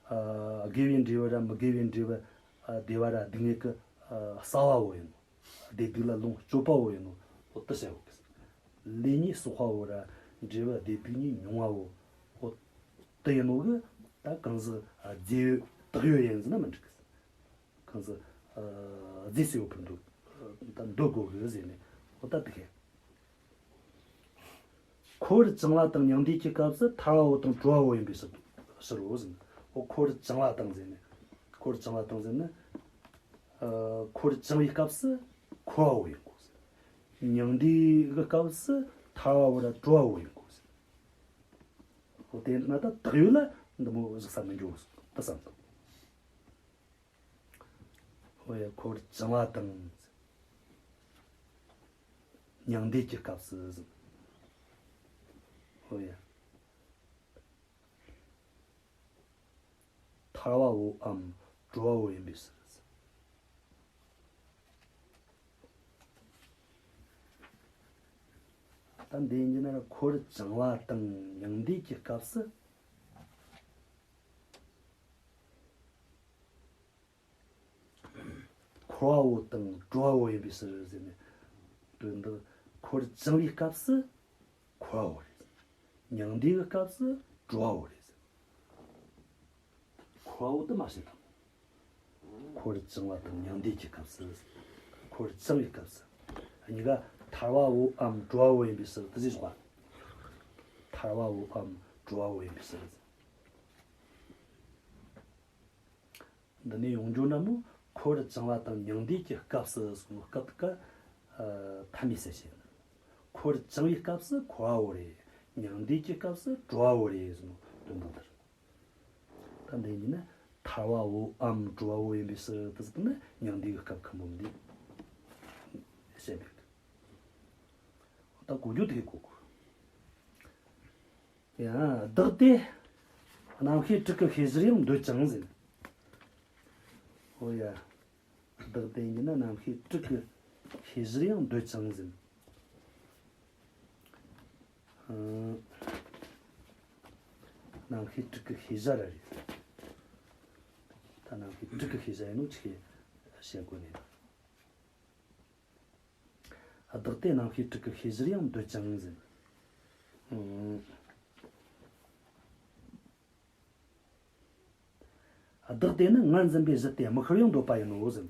ཨ། དགེ་བའི་འབྲས་བུ་ར་མི་དགེ་བའི་འབྲས་བུ། ཨ། བདེ་བ་ར་སྡུག་བསྔལ་གྱི་ ཨ་སྲ་བ་བོ་ཡིན་ནོ། བདེ་སྡུག་ལ་ལོངས་སྤྱོད་པ་བོ་ཡིན་ནོ། འོ་དེ་བཤད་ཡོད་གི། ལས་ཉེས་བསགས་པ་བོ་ར་འབྲས་བུ་བདེ་སྡུག་གཉིས་མྱོང་བ་བོ། འོ་དེ་ཡིན་ནོ་གི། ད་གང་ཟག་ཨ་རྫས་ཡོད་བཏགས་ཡོད་ཡིན་ཟེར་ན་མི་འགྲིག་གི། གང་ཟག་ཨ་རྫས་སུ་ཡོད་པར་འདོད། ད་འདོད་དགོས་གི་ཟེར་ནས། འོ་ད་དེ་གི། འཁོར་བར་བཅིངས་པ་དང་མྱང་འདས་ཀྱི་སྐབས་སུ་ཐར་བའོ་དང་གྲོལ་བའོ་ཡིན་པའི་ཕྱིར་ཕྱིར་རོ་ཟེར། འོ་འཁོར་བར་བཅིངས་པ་དང་ཟེར་ནས། འཁོར་བར་བཅིངས་པ་དང་ཟེར་ན། ཨ་འཁོར་བར་བཅིངས་པའི་སྐབས་སུ་འཁོར་བའོ་ཡིན་དགོས་ཟེར། མྱང་འདས་ཀྱི་སྐབས་སུ་ཐར་བའོ་ར་གྲོལ་བའོ་ཡིན་དགོས་ཟེར། འོ་དེ་ན་ད་བཏགས་ཡོད་ལ་འདི་མོ་བཞག་ས་མི་འགྱོ་ཟེར། ད་བསམ་དང་། འོ་ཡ། འཁོར་བར་བཅིངས་པ་དང་མྱང་འདས་ཀྱི་སྐབས་སུ་ཟེར། འོ་ཡ། ཐར་བའོའམ་གྲོལ་བའོ་ཡིན་པའི་ཕྱིར་ཟེར། ད་འདི་ཡིན་གྱི་ན་འཁོར་བར་བཅིངས་པ་དང་མྱང་འདས་ཀྱི་སྐབས་སུ། འཁོར་བའོ་དང་གྲོལ་བའོ་ཡིན་པའི་ཕྱིར་ཟེར་ནས། དོན་དག་འཁོར་བར་བཅིངས་པའི་སྐབས་སུ་འཁོར་བའོ་རེད། མྱང་འདས་ཀྱི་སྐབས་སུ་གྲོལ་བའོ་རེད་ཟེར། འཁོར་བའོ་དེ་མ་བཤད་དང་། འཁོར་བར་བཅིངས་པ་དང་མྱང་འདས་ཀྱི་སྐབས་སུ། འཁོར་བར་བཅིངས་པའི་སྐབས་སུ། གཉིས་ཀ་ཐར་བའོའམ་གྲོལ་བའོ་ཡིན་པའི་ཕྱིར་དུ་ཟེར་བ། ཐར་བའོའམ་གྲོལ་བའོ་ཡིན་པའི་ཕྱིར། འདི་ནས་ཡོང་རྒྱུ་ན་མོ། འཁོར་བར་བཅིངས་པ་དང་མྱང་འདས་ཀྱི་སྐབས་སུ་གསུངས་ནོ་སྐབས་དེ་ཀ་ཨ་ཐ་མའི་གསལ་བྱེད་ཡིན། འཁོར་བར་བཅིངས་པའི་སྐབས་སུ་འཁོར་བའོ་རེད། མྱང་འདས་ཀྱི་སྐབས་སུ་གྲོལ་བའོ་རེད་གསུངས་ནོ་དོན་དག་འདི་རེད། ད་འདི་ཡིན་ན་ཐར་བའོའམ་གྲོལ་བའོ་ཡིན་པའི་ཕྱིར་དུ་ཟེར་ན་མྱང་འདས་ཀྱི་སྐབས་ཁམ་བུ་འདི་བཤད་མེད་གི། ད་གོ་རྒྱུ་དེ་གོ་དགོས། ཡང་བདག་དེ་རྣམ་ཤེས་དྲུག་གི་ཤེས་བྱར་ཡང་འདོད་ཅིང་ཟེར། འོ་ཡ། བདག་དེ་ཡིན་ན་རྣམ་ཤེས་དྲུག་གི་ཤེས་བྱར་ཡང་འདོད་ཅིང་ཟེར། ཨ་རྣམ་ཤེས་དྲུག་གི་ཤེས་བྱ་ར་རེད། ད་རྣམ་ཤེས་དྲུག་གི་ཤེས་བྱ་ཡིན་ནོ་ཆི་བཤད་དགོས་ནས། བདག་དེ་རྣམ་ཤེས་དྲུག་གི་ཤེས་བྱར་ཡང་འདོད་ཅིང་ཟེར། ཨ་བདག་དེ་ནི་ངར་འཛིན་པའི་གཞི་སྟེ་དམིགས་པར་ཡང་འདོད་པ་ཡིན་ནོ་ཟེར།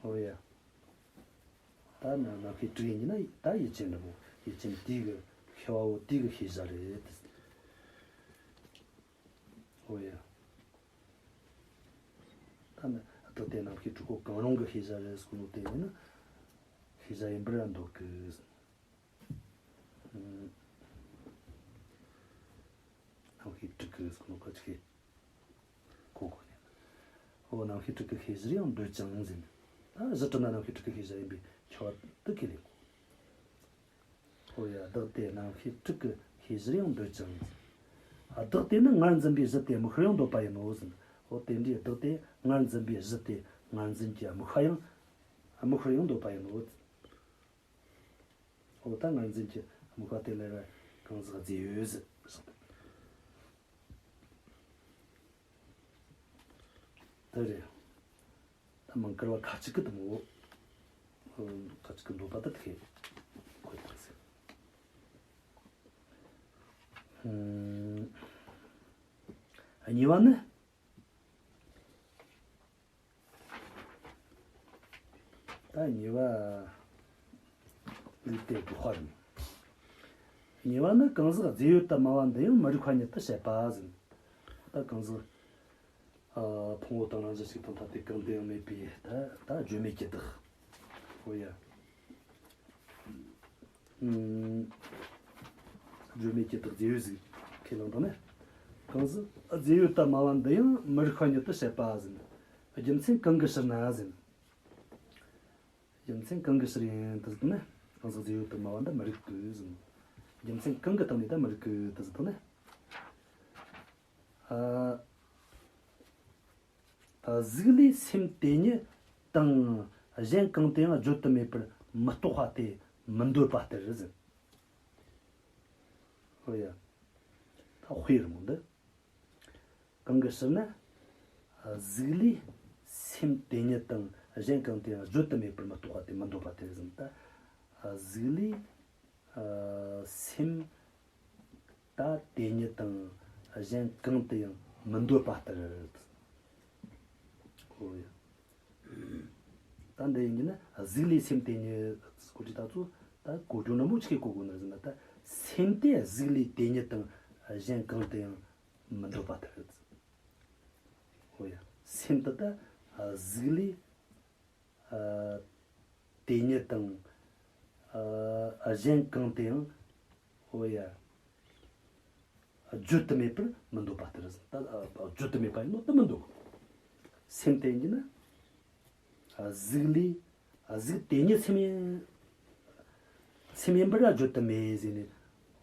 འོ་ཡ། ད་ནི་རྣམ་ཤེས་དྲུག་ཡིན་གྱི་ན་ད་ཡུལ་ཅན་འདྲ་པོ། ཡུལ་ཅན་དེའི་གི་ཤེས་པའོ། དེའི་གི་ཤེས་བྱ་རེད། འོ་ཡ། ད་ནི་བདག་དེ་རྣམ་ཤེས་དྲུག་པོ་གང་རུང་གི་ཤེས་བྱ་རེད་ཟེར་ནོ་དེ་ཡིན་ན། ཤེས་བྱ་ཡིན་པར་འདོད་གི། རྣམ་ཤེས་དྲུག་གི་ཟེར་ནོ་ག་ཅི་གི་གོ་དགོས་ནས། འོ་རྣམ་ཤེས་དྲུག་གི་ཤེས་བྱར་ཡང་འདོད་ཅིང་ཟེར་ནས། ད་གཞི་གྲུབ་ན་རྣམ་ཤེས་དྲུག་གི་ཤེས་བྱ་ཡིན་པས་ཁྱབ་པ་དེ་ཁས་ལེན་དགོས། འོ་ཡ། བདག་དེ་རྣམ་ཤེས་དྲུག་གི་ཤེས་བྱར་ཡང་འདོད་ཅིང་ཟེར། ཨ་བདག་དེ་ནི་ངར་འཛིན་པའི་གཞི་སྟེ་དམིགས་པར་ཡང་འདོད་པ་ཡིན་ནོ་ཟེར། འོ་དེ་འདྲའི་བདག་དེ་ངར་འཛིན་པའི་གཞི་སྟེ། ངར་འཛིན་གྱི་དམིགས་པ་ཡང་། དམིགས་པར་ཡང་འདོད་པ་ཡིན་ནོ། འོ་ད་ངར་འཛིན་གྱི་དམིགས་པ་དེ་ལ་ར་གང་ཟག་རྫས་ཡོད་ཟེར། དེ་རེད། ད་མང་བཀུར་བ་ཁ་ཅིག་གི་དེ་མོ། ཁ་ཅིག་གི་འདོད་པ་དེ་དེ་གོ་ཐག་ཟེར། ཨུམ། གཉིས་པ་ནི། ད་གཉིས་པ་ལུགས་དེ་དགག་པ་རེད། གཉིས་པ་ནི་གང་ཟག་རྫས་ཡོད་དུ་སྨྲ་བ་འདི་ཡང་མི་རིགས་པ་ཉིད་དུ་བཤད་པ་ཟེར། ད་གང་ཟག་ཨ་ཕུང་པོ་དང་རང་བཞིན་གཅིག་དང་ཐ་དད་གང་དུ་ཡང་མེད་པའི་ད་ད་བརྗོད་མེད་ཀྱི་བདག། འོ་ཡ། ཨུམ། བརྗོད་མེད་ཀྱི་བདག་རྫས་ཡོད་ཟིག་ཁས་བླངས་བཏང་ནས། གང་ཟག་རྫས་ཡོད་དུ་སྨྲ་བ་འདི་ཡང་མི་རིགས་པ་ཉིད་དུ་བཤད་པ་ཟེར། རྒྱུ་མཚན་གང་གི་ཕྱིར་ན་ཟེར། རྒྱུ་མཚན་གང་གི་ཕྱིར་ཡིན་དུ་ཟེར་ན། གང་ཟག་རྫས་ཡོད་དུ་སྨྲ་བ་འདི་མི་རིགས་གི་ཟེར། རྒྱུ་མཚན་གང་གི་སྟེང་ནས་ད་མི་རིགས་གི་དུ་ཟེར་ན། ཨ། གཟུགས་ལས་སེམས་དེ་ཉིད་དང་གཞན་གང་དུ་ཡང་བརྗོད་དུ་མེད་པར་མི་རྟོགས་པ་སྟེ་མི་འདོད་པ་ལྟར་ཟེར། ཧོ་ཡ། ད་དཔེ་རེད་མོ་འདི། གང་གི་ཕྱིར་ན། གཟུགས་ལས་ སེམས་དེ་ཉིད་དང་གཞན་གང་དུ་ཡང་བརྗོད་དུ་མེད་པར་མི་རྟོགས་པ་དེ་མི་འདོད་པ་དེ་ཟེར་ན། ད་གཟུགས་ལས་ཨ་སེམས་ད་དེ་ཉིད་དང་གཞན་གང་དུ་ཡང་མི་འདོད་པ་ལྟར། ཨོ་ཡ། ད་འདི་ཡིན་གྱི་ན་གཟུགས་ལས་སེམས་དེ་ཉིད་སྐོར་གྱི་ད་ཚོ་ད་གོ་རྒྱུ་ནི་མོ་ཆི་གི་གོ་དགོས་ནི་ཟེར་ན། ད་སེམས་དེ་གཟུགས་ལས་དེ་ཉིད་དང་གཞན་གང་དུ་ཡང་མི་འདོད་པ་ལྟར། ཨོ་ཡ། སེམས་དེ་ད་གཟུགས་ལས་ཨ་དེ་ཉིད་དང་ཨ་གཞན་གང་དུ་ཡང་། ཨོ་ཡ། བརྗོད་དུ་མེད་པར་མི་འདོད་པ་ལྟར་ཟེར། ད་ཨ་བརྗོད་དུ་མེད་པ་ཡིན་ནོ་དེ་མི་འདོད། སེམས་དེ་ཡིན་གྱི་ན་ཨ་གཟུགས་ལས་ཨ་གཟུགས་དེ་ཉིད་སེམས་ཡིན། སེམས་ཡིན་པར་བརྗོད་དུ་མེད་ཟེར་ནས།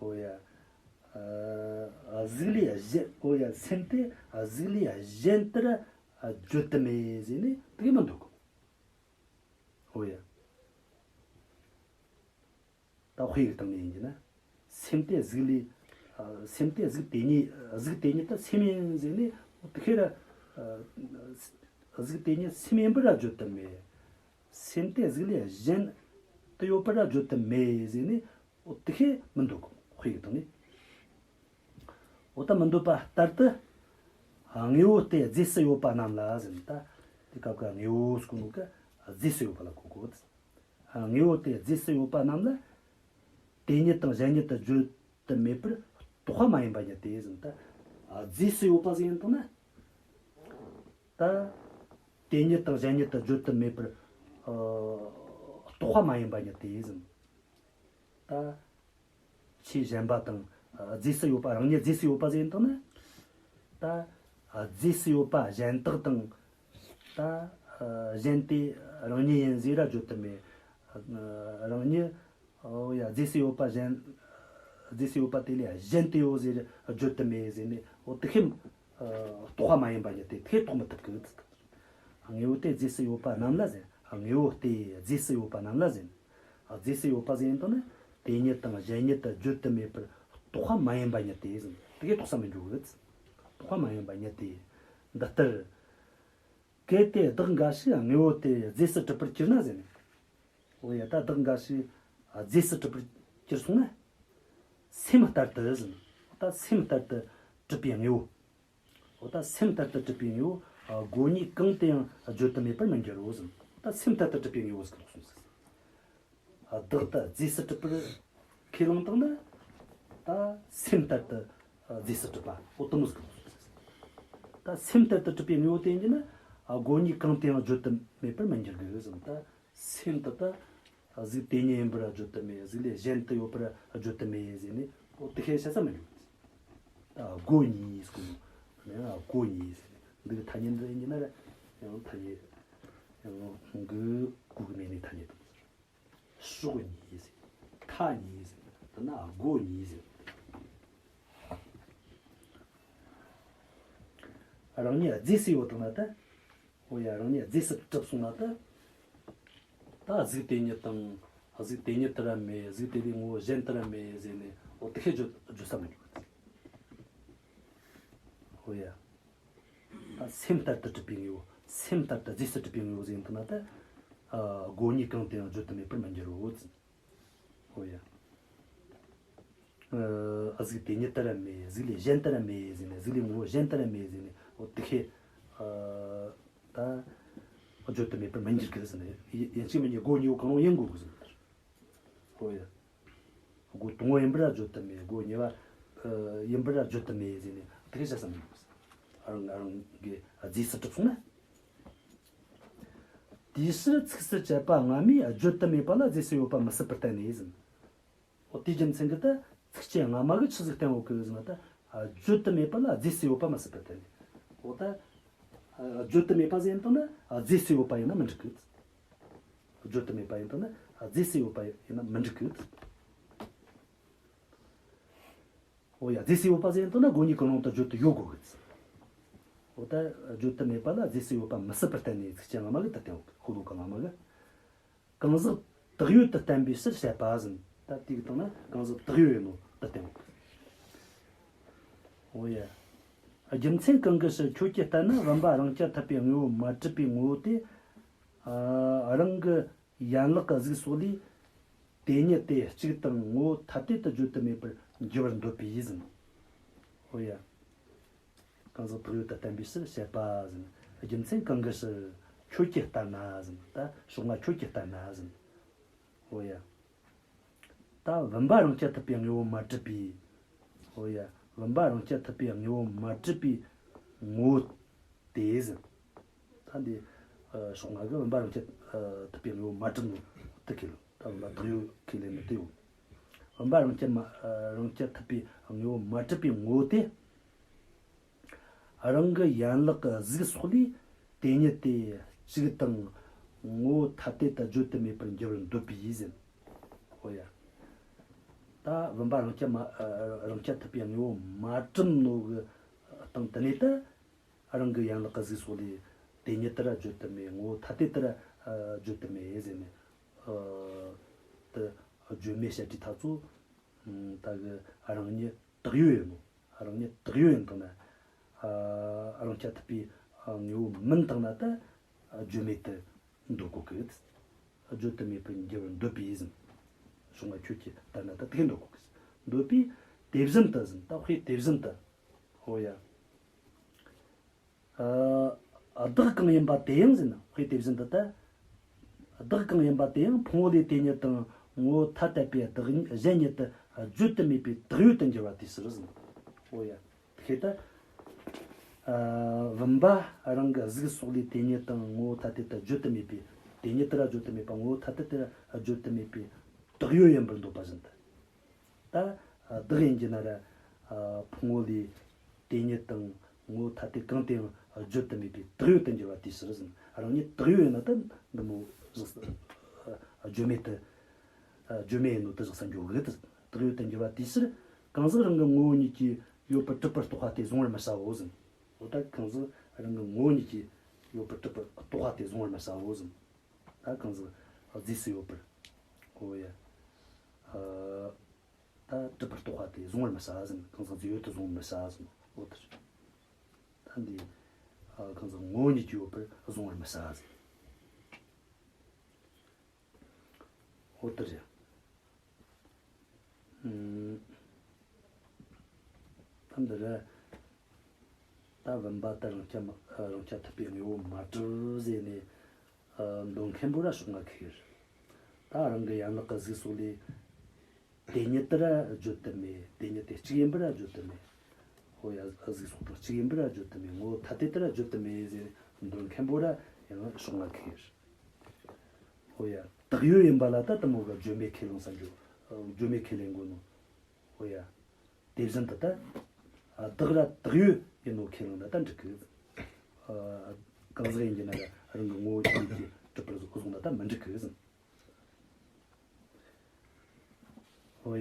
ཨོ་ཡ། ཨ་གཟུགས་ལས་གཞན། ཨོ་ཡ། སེམས་དེ་གཟུགས་ལས་གཞན་ལྟར་བརྗོད་དུ་མེད་ཟེར་ནས་དེ་གི་མི་འདོད་གོ། ཨོ་ཡ། ད་དཔེ་གི་སྟེང་ནས་ཡིན་གྱི་ན། སེམས་དེ་གཟུགས་ལས། ཨ་སེམས་དེ་གཟུགས་དེ་ཉིད། གཟུགས་དེ་ཉིད་དུ་སེམས་ཡིན་ཟེར་ནས་དེ་ཁེ་ར། ཨ་གཟུགས་དེ་ཉིད་སེམས་ཡིན་པར་བརྗོད་དུ་མེད། སེམས་དེ་གཟུགས་ལས་གཞན་དུ་ཡོད་པར་བརྗོད་དུ་མེད་ཟེར་ནས། འོ་དེ་ཁེ་མི་འདོད་གོ། དཔེ་གི་སྟེང་ནས། འོ་ད་མི་འདོད་པ་ལྟར་དུ། དངོས་པོ་སྟེ་རྫས་སུ་ཡོད་པ་རྣམས་ལ་ཟེར་ན། ད་དེ་སྐབས་ཀྱི་དངོས་པོ་ཟེར་གོ་ནོ་གི་རྫས་སུ་ཡོད་པ་ལ་གོ་དགོས། དངོས་པོ་སྟེ་རྫས་སུ་ཡོད་པ་རྣམས་ལ། དེ་ཉིད་དང་གཞན་ཉིད་དུ་བརྗོད་དུ་མེད་པར་རྟོག་པ་མ་ཡིན་པ་ཉིད་དེ་ཟེར་ན། ད་རྫས་སུ་ཡོད་པ་ཟེར་ཡིན་དང་ན། ད་དེ་ཉིད་དང་གཞན་ཉིད་དུ་བརྗོད་དུ་མེད་པར་ཨ་རྟོག་པ་མ་ཡིན་པ་ཉིད་དེ་ཟེར་ན། ད་ཆོས་གཞན་པ་དང་། ཨ་རྫས་སུ་ཡོད་པ། རང་ཉིད་རྫས་སུ་ཡོད་པ་ཟེར་ཡིན་དང་ན། ད་ཨ་རྫས་སུ་ཡོད་པ་གཞན་དག་དང་། ད་ཨ་གཞན་དེ་རང་ཉིད་ཡིན་ཟེར་ར་བརྗོད་དུ་མེད། ཨ་རང་ཉིད། ཨོ་ཡ། རྫས་སུ་ཡོད་པ་གཞན། རྫས་སུ་ཡོད་པ་དེ་ལས་གཞན་དེ་ཡོད་ཟེར་བརྗོད་དུ་མེད་ཟེར་ནས། འོ་དེ་ཁེ་ཨ་རྟོག་པ་མ་ཡིན་པ་ཉིད་དེ་དེ་རྟོགས་མི་ཐུབ་གི། དངོས་པོ་སྟེ་རྫས་སུ་ཡོད་པ་རྣམས་ལ་ཟེར། དངོས་པོ་སྟེ་རྫས་སུ་ཡོད་པ་རྣམས་ལ་ཟེར། རྫས་སུ་ཡོད་པ་ཟེར་ཡིན་དང་ན། དེ་ཉིད་དང་གཞན་ཉིད་དུ་བརྗོད་དུ་མེད་པར་རྟོག་པ་མ་ཡིན་པ་ཉིད་དེ་ཟེར། དེ་གས་རྟོགས་ས་མི་འགྱུར་གི། རྟོག་པ་མ་ཡིན་པ་ཉིད་དེ། འདི་ལྟར། གལ་ཏེ་བདག་འགའ་ཞིག་དངོས་པོ་དེ་རྫས་སུ་གྲུབ་པར་གྱུར་ན་ཟེར་ནས། འོ་ཡ། ད་བདག་འགའ་ཞིག་རྫས་སུ་གྲུབ་པར་གྱུར་སོང་ན། སེམས་ལྟར་དུ་ཟེར་ནས། ད་སེམས་ལྟར་དུ་གྲུབ་པའི་དངོས་པོ། འོ་ད་སེམས་ལྟར་དུ་གྲུབ་པའི་དངོས་པོ། སྒོ་ནས་གང་དུ་ཡང་བརྗོད་དུ་མེད་པར་མི་འགྱུར་རོ་ཟེར་ནས། ད་སེམས་ལྟར་དུ་གྲུབ་པའི་དངོས་པོ་ཟེར་གི་འདུག་གསུངས་ཟེར། བདག་ད་རྫས་སུ་གྲུབ་པར་ཁས་བླངས་བཏང་ན། ད་སེམས་ལྟར་དུ་རྫས་སུ་གྲུབ་པ། འོ་དེ་མོ་ཟིག་གི། ད་སེམས་ལྟར་དུ་གྲུབ་པའི་དངོས་པོ་དེ་ཡིན་གྱི་ན། སྒོ་ནས་གང་དུ་ཡང་བརྗོད་དུ་མེད་པར་མི་འགྱུར་གི་ཟེར། ད་སེམས་དེ་ད་གཟུགས་དེ་ཉིད་ཡིན་པར་བརྗོད་དུ་མེད། གཟུགས་ལས་གཞན་དུ་ཡོད་པར་བརྗོད་དུ་མེད་ཟེར་ནས། འོ་དེ་ཁས་བཤད་ས་མི་འགྱུར། ད་སྒོ་གཉིས་ཟེར་གོ་ནོ། ཨ་སྒོ་གཉིས་ཟེར་ནས། འདི་གི་ཐ་སྙད་འདི་ཡིན་གྱི་ན་ར། ཡང་ཐ་སྙད། ཡང་གི་གུ་གི་མེད་ནི་ཐ་སྙད་དང་། ཕྱོགས་གཉིས་ཟེར། མཐའ་གཉིས་ཟེར། དེ་ན་སྒོ་གཉིས་ཟེར། རང་ཉིད་རྫས་སུ་ཡོད་བཏང་ན་ད། འོ་ཡ། རང་ཉིད་རྫས་སུ་གྲུབ་སོང་ན་ད། ད་གཟུགས་དེ་ཉིད་དང་། གཟུགས་དེ་ཉིད་དུ་ར་མེད། གཟུགས་དེ་ལས་ངོ་བོ་གཞན་དུ་ར་མེད་ཟེར་ནས། འོ་དེ་ཁས་བརྗོད་བརྗོད་ས་མི་འགྱུར། འོ་ཡ། ད་སེམས་ལྟར་དུ་གྲུབ་པའི་དངོས་པོ། སེམས་ལྟར་དུ་རྫས་སུ་གྲུབ་པའི་དངོས་པོ་ཟེར་ཡིན་དང་ན་ད། ཨ་སྒོ་གཉིས་གང་དུ་ཡང་བརྗོད་དུ་མེད་པར་མི་འགྱུར་རོ་ཟེར། འོ་ཡ། ཨ་གཟུགས་དེ་ཉིད་དུ་ར་མེད། གཟུགས་ལས་གཞན་དུ་ར་མེད་ཟེར་ནས། གཟུགས་ལས་ངོ་བོ་གཞན་དུ་ར་མེད་ཟེར་ནས། འོ་དེ་ཁས་ཨ་ད་བརྗོད་དུ་མེད་པར་མི་འགྱུར་གི་ཟེར་ནས། ཡིན་གཅིག་མིན་གཉིས་སྒོ་གཉིས་པོ་གང་རུང་ཡིན་དགོས་གི་ཟེར། འོ་ཡ། སྒོ་དང་པོ་ཡིན་པར་བརྗོད་དུ་མེད། སྒོ་གཉིས་པ་ཨ་ཡིན་པར་བརྗོད་དུ་མེད་ཟེར་ནས་དེ་ག་བྱ་ས་མི་འདུག། རང་རང་གི་རྫས་སུ་གྲུབ་སོང་ན། དེའི་ཕྱིར་ཚིགས་སུ་བཅད་པ་སྔ་མས་བརྗོད་དུ་མེད་པ་ལ་རྫས་སུ་ཡོད་པ་མི་སྲིད་པར་བསྟན་ནས་ཟེར། འོ་དེའི་རྒྱུ་མཚན་གྱིས་ད་ཚིགས་བཅད་སྔ་མ་གིས་ཆི་ཟིག་བསྟན་ཡོད་གི་ཟེར་ན། ད་བརྗོད་དུ་མེད་པ་ལ་རྫས་སུ་ཡོད་པ་མི་སྲིད་པར་བསྟན་ནས། འོ་ད་བརྗོད་དུ་མེད་པ་ཟེར་ཡིན་དང་ན་རྫས་སུ་ཡོད་པ་ཡིན་ན་མི་འགྲིག་གི། བརྗོད་དུ་མེད་པ་ཡིན་དང་ན་རྫས་སུ་ཡོད་པ་ཡིན་ན་མི་འགྲིག་གི། འོ་ཡ། རྫས་སུ་ཡོད་པ་ཟེར་ཡིན་དང་ན་སྒོ་གཉིས་གང་རུང་དུ་བརྗོད་དུ་ཡོད་དགོས་གི། འོ་ད་བརྗོད་དུ་མེད་པ་ལ་རྫས་སུ་ཡོད་པ་མི་སྲིད་པར་བསྟན་ནས་ཚིགས་བཅད་སྔ་མ་གིས་ད་བསྟན་ཡོད་གི། ཤོ་ལོ་ཀ་སྔ་མ་གིས། གང་ཟག་བཏགས་ཡོད་དུ་བསྟན་པའི་ཕྱིར་བཤད་པ་ཟེར། ད་དེའི་སྟེང་ན་གང་ཟག་བཏགས་ཡོད་ཡིན་ནོ་ད་བསྟན་ཡོད་གི། འོ་ཡ། རྒྱུ་མཚན་གང་གི་ཕྱིར་ཁྱོད་ཀྱིས་བལྟས་ན་བུམ་པ་རང་རྐྱ་ཐུབ་པའི་དངོས་པོ་མ་གྲུབ་པའི་ངོ་བོ་དེ། ཨ། རང་གི་ཡན་ལག་གི་གཟུགས་སོགས་ལས་དེ་ཉིད་དེ་གཅིག་དང་ངོ་བོ་ཐ་དད་དུ་བརྗོད་དུ་མེད་པར་འགྱུར་བར་འདོད་པས་ཟེར། འོ་ཡ། གང་ཟག་བཏགས་ཡོད་དུ་བསྟན་པའི་ཕྱིར་བཤད་པ་ཟེར། རྒྱུ་མཚན་གང་གི་ཕྱིར་ཁྱོད་ཀྱིས་བལྟས་ན་ཟེར། ད་ཕྱོགས་སྔ་ཁྱོད་ཀྱིས་བལྟས་ན་ཟེར། འོ་ཡ། ད་བུམ་པ་རང་རྐྱ་ཐུབ་པའི་དངོས་པོ་མ་གྲུབ་པའི། འོ་ཡ། བུམ་པ་རང་རྐྱ་ཐུབ་པའི་དངོས་པོ་མ་གྲུབ་པའི་ངོ་བོ་དེ་ཟེར། ད་འདི། ཨ། ཕྱོགས་སྔ་གི་བུམ་པ་རང་རྐྱ་ཐུབ་པའི་དངོས་པོ་མ་གྲུབ་ནོ་དེ་ཁས་ལེན། ད་བུམ་པ་བཏགས་ཡོད་ཁས་ལེན་ནི་དེ་ཡོད། བུམ་པ་རང་རྐྱ་མ། ཨ། རང་རྐྱ་ཐུབ་པའི་དངོས་པོ་མ་གྲུབ་པའི་ངོ་བོ་དེ། རང་གི་ཡན་ལག་གི་གཟུགས་སོགས་ལས་དེ་ཉིད་དེ་གཅིག་དང་ངོ་བོ་ཐ་དད་དུ་བརྗོད་དུ་མེད་པར་འགྱུར་བར་འདོད་པས་ཟེར། འོ་ཡ། ད་བུམ་པ་རང་རྐྱ་མ། ཨ། རང་རྐྱ་ཐུབ་པའི་དངོས་པོ་མ་གྲུབ་ནོ་གི་སྟེང་དེ་ནས་ད་རང་གི་ཡན་ལག་གི་གཟུགས་སོགས་ལས་དེ་ཉིད་དེ་ར་བརྗོད་དུ་མེད། ངོ་བོ་ཐ་དད་དེ་ར། ཨ། བརྗོད་དུ་མེད་ཟེར་ནས། ཨ། དེ་བརྗོད་མེད་བཤད་རྒྱུའི་ཐག་ཚོ། ཨ། ད་གི་རང་ཉིད་བཏགས་ཡོད་ཡིན་ནོ། རང་ཉིད་བཏགས་ཡོད་ཡིན་དང་ན། ཨ། རང་རྐྱ་ཐུབ་པའི་དངོས་པོ་མིན་དང་ན་ད་བརྗོད་མེད་དུ་འདོད་གོ་གི། བརྗོད་དུ་མེད་པར་འགྱུར་བར་འདོད་པས་ཟེར། ཕྱོགས་སྔ་ཁྱོད་ཀྱིས་བལྟས་ན་ད་དེ་འདོད་གོ་གི། འདོད་པས་དེ་བཞིན་དུ་ཟེར། ད་དཔེ་དེ་བཞིན་དུ། འོ་ཡ། ཨ། བདག་གང་ཡིན་པ་དེ་ཡང་ཟེར་ན། དཔེ་དེ་བཞིན་དུ་ད། བདག་གང་ཡིན་པ་དེ་ཡང་ཕུང་པོ་ལས་དེ་ཉིད་དང་ངོ་བོ་ཐ་དད་པའི་བདག་ཉིད་གཞན་ཉིད་དུ་བརྗོད་དུ་མེད་པའི་བཏགས་ཡོད་དུ་འགྱུར་བ་དེའི་ཕྱིར་ཟེར། འོ་ཡ། དེ་ད། ཨ། བུམ་པ་རང་གི་གཟུགས་སོགས་ལས་དེ་ཉིད་དང་ངོ་བོ་ཐ་དད་དུ་བརྗོད་དུ་མེད་པའི། དེ་ཉིད་དེ་ར་བརྗོད་དུ་མེད་པ། ངོ་བོ་ཐ་དད་དེ་ར་བརྗོད་དུ་མེད་པའི་བཏགས་ཡོད་ཡིན་པར་འདོད་པ་བཞིན་དུ། ད་བདག་ཡིན་གྱི་ན་ར། ཨ། ཕུང་པོ་ལས་དེ་ཉིད་དང་ངོ་བོ་ཐ་དད་གང་དུ་ཡང་བརྗོད་དུ་མེད་པའི་བཏགས་ཡོད་དུ་འགྱུར་བ་དེའི་ཕྱིར་ཟེར། རང་ཉིད་བཏགས་ཡོད་ཡིན་ན་ད་འདི་མོ་བཞག་ས། ཨ། བརྗོད་མེད་དུ། ཨ། བརྗོད་མེད་ཡིན་ནོ་དེ་བཞག་ས་འགྱོ་གི། ད་བཏགས་ཡོད་དུ་འགྱུར་བ་དེའི་ཕྱིར། གང་ཟག་རང་གི་ངོ་བོ་ཉིད་ཀྱིས་ཡོད་པར་གྲུབ་པར་རྟོགས་པ་དེ་གཟུང་བར་མི་བྱའོ་ཟེར། འོ་ད་གང་ཟག་རང་གི་ངོ་བོ་ཉིད་ཀྱིས་ཡོད་པར་གྲུབ་པར་རྟོགས་པ་དེ་གཟུང་བར་མི་བྱའོ་ཟེར། ད་གང་ཟག་རྫས་སུ་ཡོད་པར། འོ་ཡ། ཨ། ད་གྲུབ་པར་རྟོགས་པ་དེ་གཟུང་བར་མི་བྱ་ཟེར། གང་ཟག་རྫས་ཡོད་དུ་གཟུང་བར་མི་བྱ་ཟེར། འོ་དེ་རེད། ད་འདི། ཨ། གང་ཟག་ངོ་བོ་ཉིད་ཀྱིས་ཡོད་པར་གཟུང་བར་མི་བྱ་ཟེར། འོ་དེ་རེད། ཨུམ། ད་འདི་ར། ད་བུམ་པ་ད་རང་རྐྱ་མ། རང་རྐྱ་ཐུབ་པའི་དངོས་པོ་མ་གྲུབ་ཟེར་ནས། ཨ། འདོད་མཁན་པོ་ར་ཕྱོགས་སྔ་ཁེལ། ད་རང་གི་ཡན་ལག་གི་གཟུགས་སོགས་ལས་དེ་ཉིད་དེ་ར་བརྗོད་དུ་མེད། དེ་ཉིད་དེ་གཅིག་ཡིན་པར་ར་བརྗོད་དུ་མེད། འོ་ཡ། གཟུགས་སོགས་དང་གཅིག་ཡིན་པར་ར་བརྗོད་དུ་མེད། ངོ་བོ་ཐ་དད་དེ་ར་བརྗོད་དུ་མེད་ཟེར་འདོད་མཁན་པོ་ར་ཡང་ཕྱོགས་སྔ་ཁེལ། འོ་ཡ། བཏགས་ཡོད་ཡིན་པ་ལ་ད་དེ་མོ་གི་བརྗོད་མེད་ཁས་ལེན་ས་འགྱོ། བརྗོད་མེད་ཁས་ལེན་དགོས་ནོ། འོ་ཡ། དེ་བཞིན་དུ་ད། ཨ། བདག་ར་བཏགས་ཡོད་ཡིན་ནོ་ཁས་ལེན་ན་ད་འགྲིག་གི། ཨ། གང་ཟག་ཡིན་གྱི་ན་ར་རང་གི་ངོ་བོ་ཉིད་ཀྱིས་གྲུབ་པར་བཟུང་ན་ད་མི་འགྲིག་གི་ཟེར། འོ་ཡ།